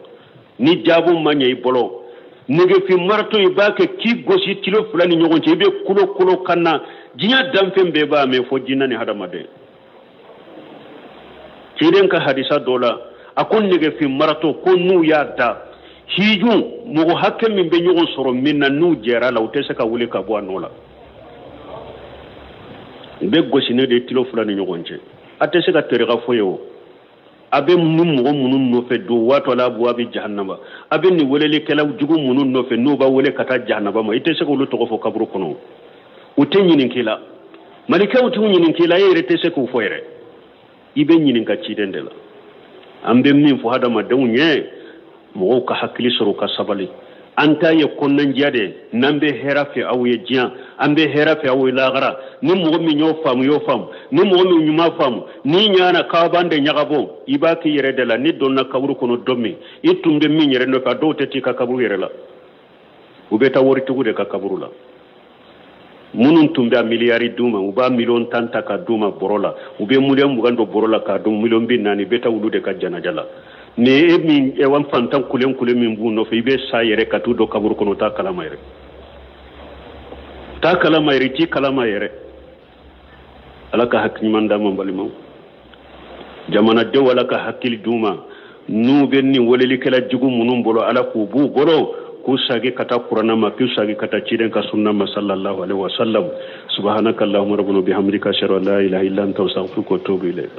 ni jaabu ma ɲɛ i bolo, nɛgɛfin marteau i b'a kɛ k'i gosi kilo fila ni ɲɔgɔn cɛ, i bɛ kulo kulo kan na, diɲɛ danfɛn bɛɛ b'a mɛn fo jinɛ ni hadamaden. Ciden ka hadisa dɔ la, a ko nɛgɛfin marteau ko n'u y'a da hiju mɔgɔ hakɛ min bɛ ɲɔgɔn sɔrɔ min na, n'u jɛra la, u tɛ se ka wuli ka bɔ a nɔ la. U bɛ gosi ne de kilo fila ni ɲɔgɔn cɛ. A tɛ se ka terika foyi ye o. A bɛ ni mɔgɔ minnu nɔfɛ don waati la abuwa bɛ jahanaba, a bɛ nin welelikɛla jugu minnu nɔfɛ n'u b'a wele ka taa jahanaba ma, i tɛ se k'olu tɔgɔ fɔ kaburu kɔnɔ. U tɛ ɲininka i la, malikɛw t'u ɲininka i la, e yɛrɛ tɛ se k'u fɔ yɛrɛ. I bɛ ɲininka ciden de la. An bɛ min fɔ hadamadenw ye, mɔgɔw ka hakili sɔrɔ, ka sabali. An ta ye kɔnɔnajɛ de ye, n'an bɛ hɛrɛ fɛ aw ye diɲɛ, an bɛ hɛrɛ fɛ aw ye lahara. Ni mɔgɔ min y'o faamu, y'o faamu. Ni mɔgɔ min ɲuman faamu, n'i ɲana k'aw b'an de ɲagabɔ, i b'a k'i yɛrɛ de la. N'i donna kaburu kɔnɔ don min, i tun bɛ min yɛrɛ nɔfɛ, a dɔw tɛ t'i ka kaburu yɛrɛ la, u bɛ taa waritigiw de ka kaburu la. Minnu tun bɛ a miliyari d'u ma, u b'a miliyɔn 10 ta k'a d'u ma bɔrɔ la, u bɛ miliyɔn 20 don bɔrɔ la k'a dun miliyɔn 40, i bɛ taa olu de ka janaja la. Ni e min ewa fantan kulen kulen min b'u nɔfɛ, i bɛ sa yɛrɛ ka t'u don kaburu kɔnɔ, t'a kalama yɛrɛ, t'a kalama yɛrɛ, t'i kalama yɛrɛ. Ala ka hakili ɲuman d'an ma balimaw. Jamanadenw, Ala ka hakili d'u ma. N'u bɛ nin welelikɛla jugu minnu bolo, Ala k'u b'u bolo, k'u sagi ka taa kuranna ma, k'u sagi ka taa ciden ka sunna ma sallallahu alaihi wa sallam. Subhanaka allahumma rabbana bihamdika ashhadu an la ilaha illa anta astaghfiruka wa atubu ilayk.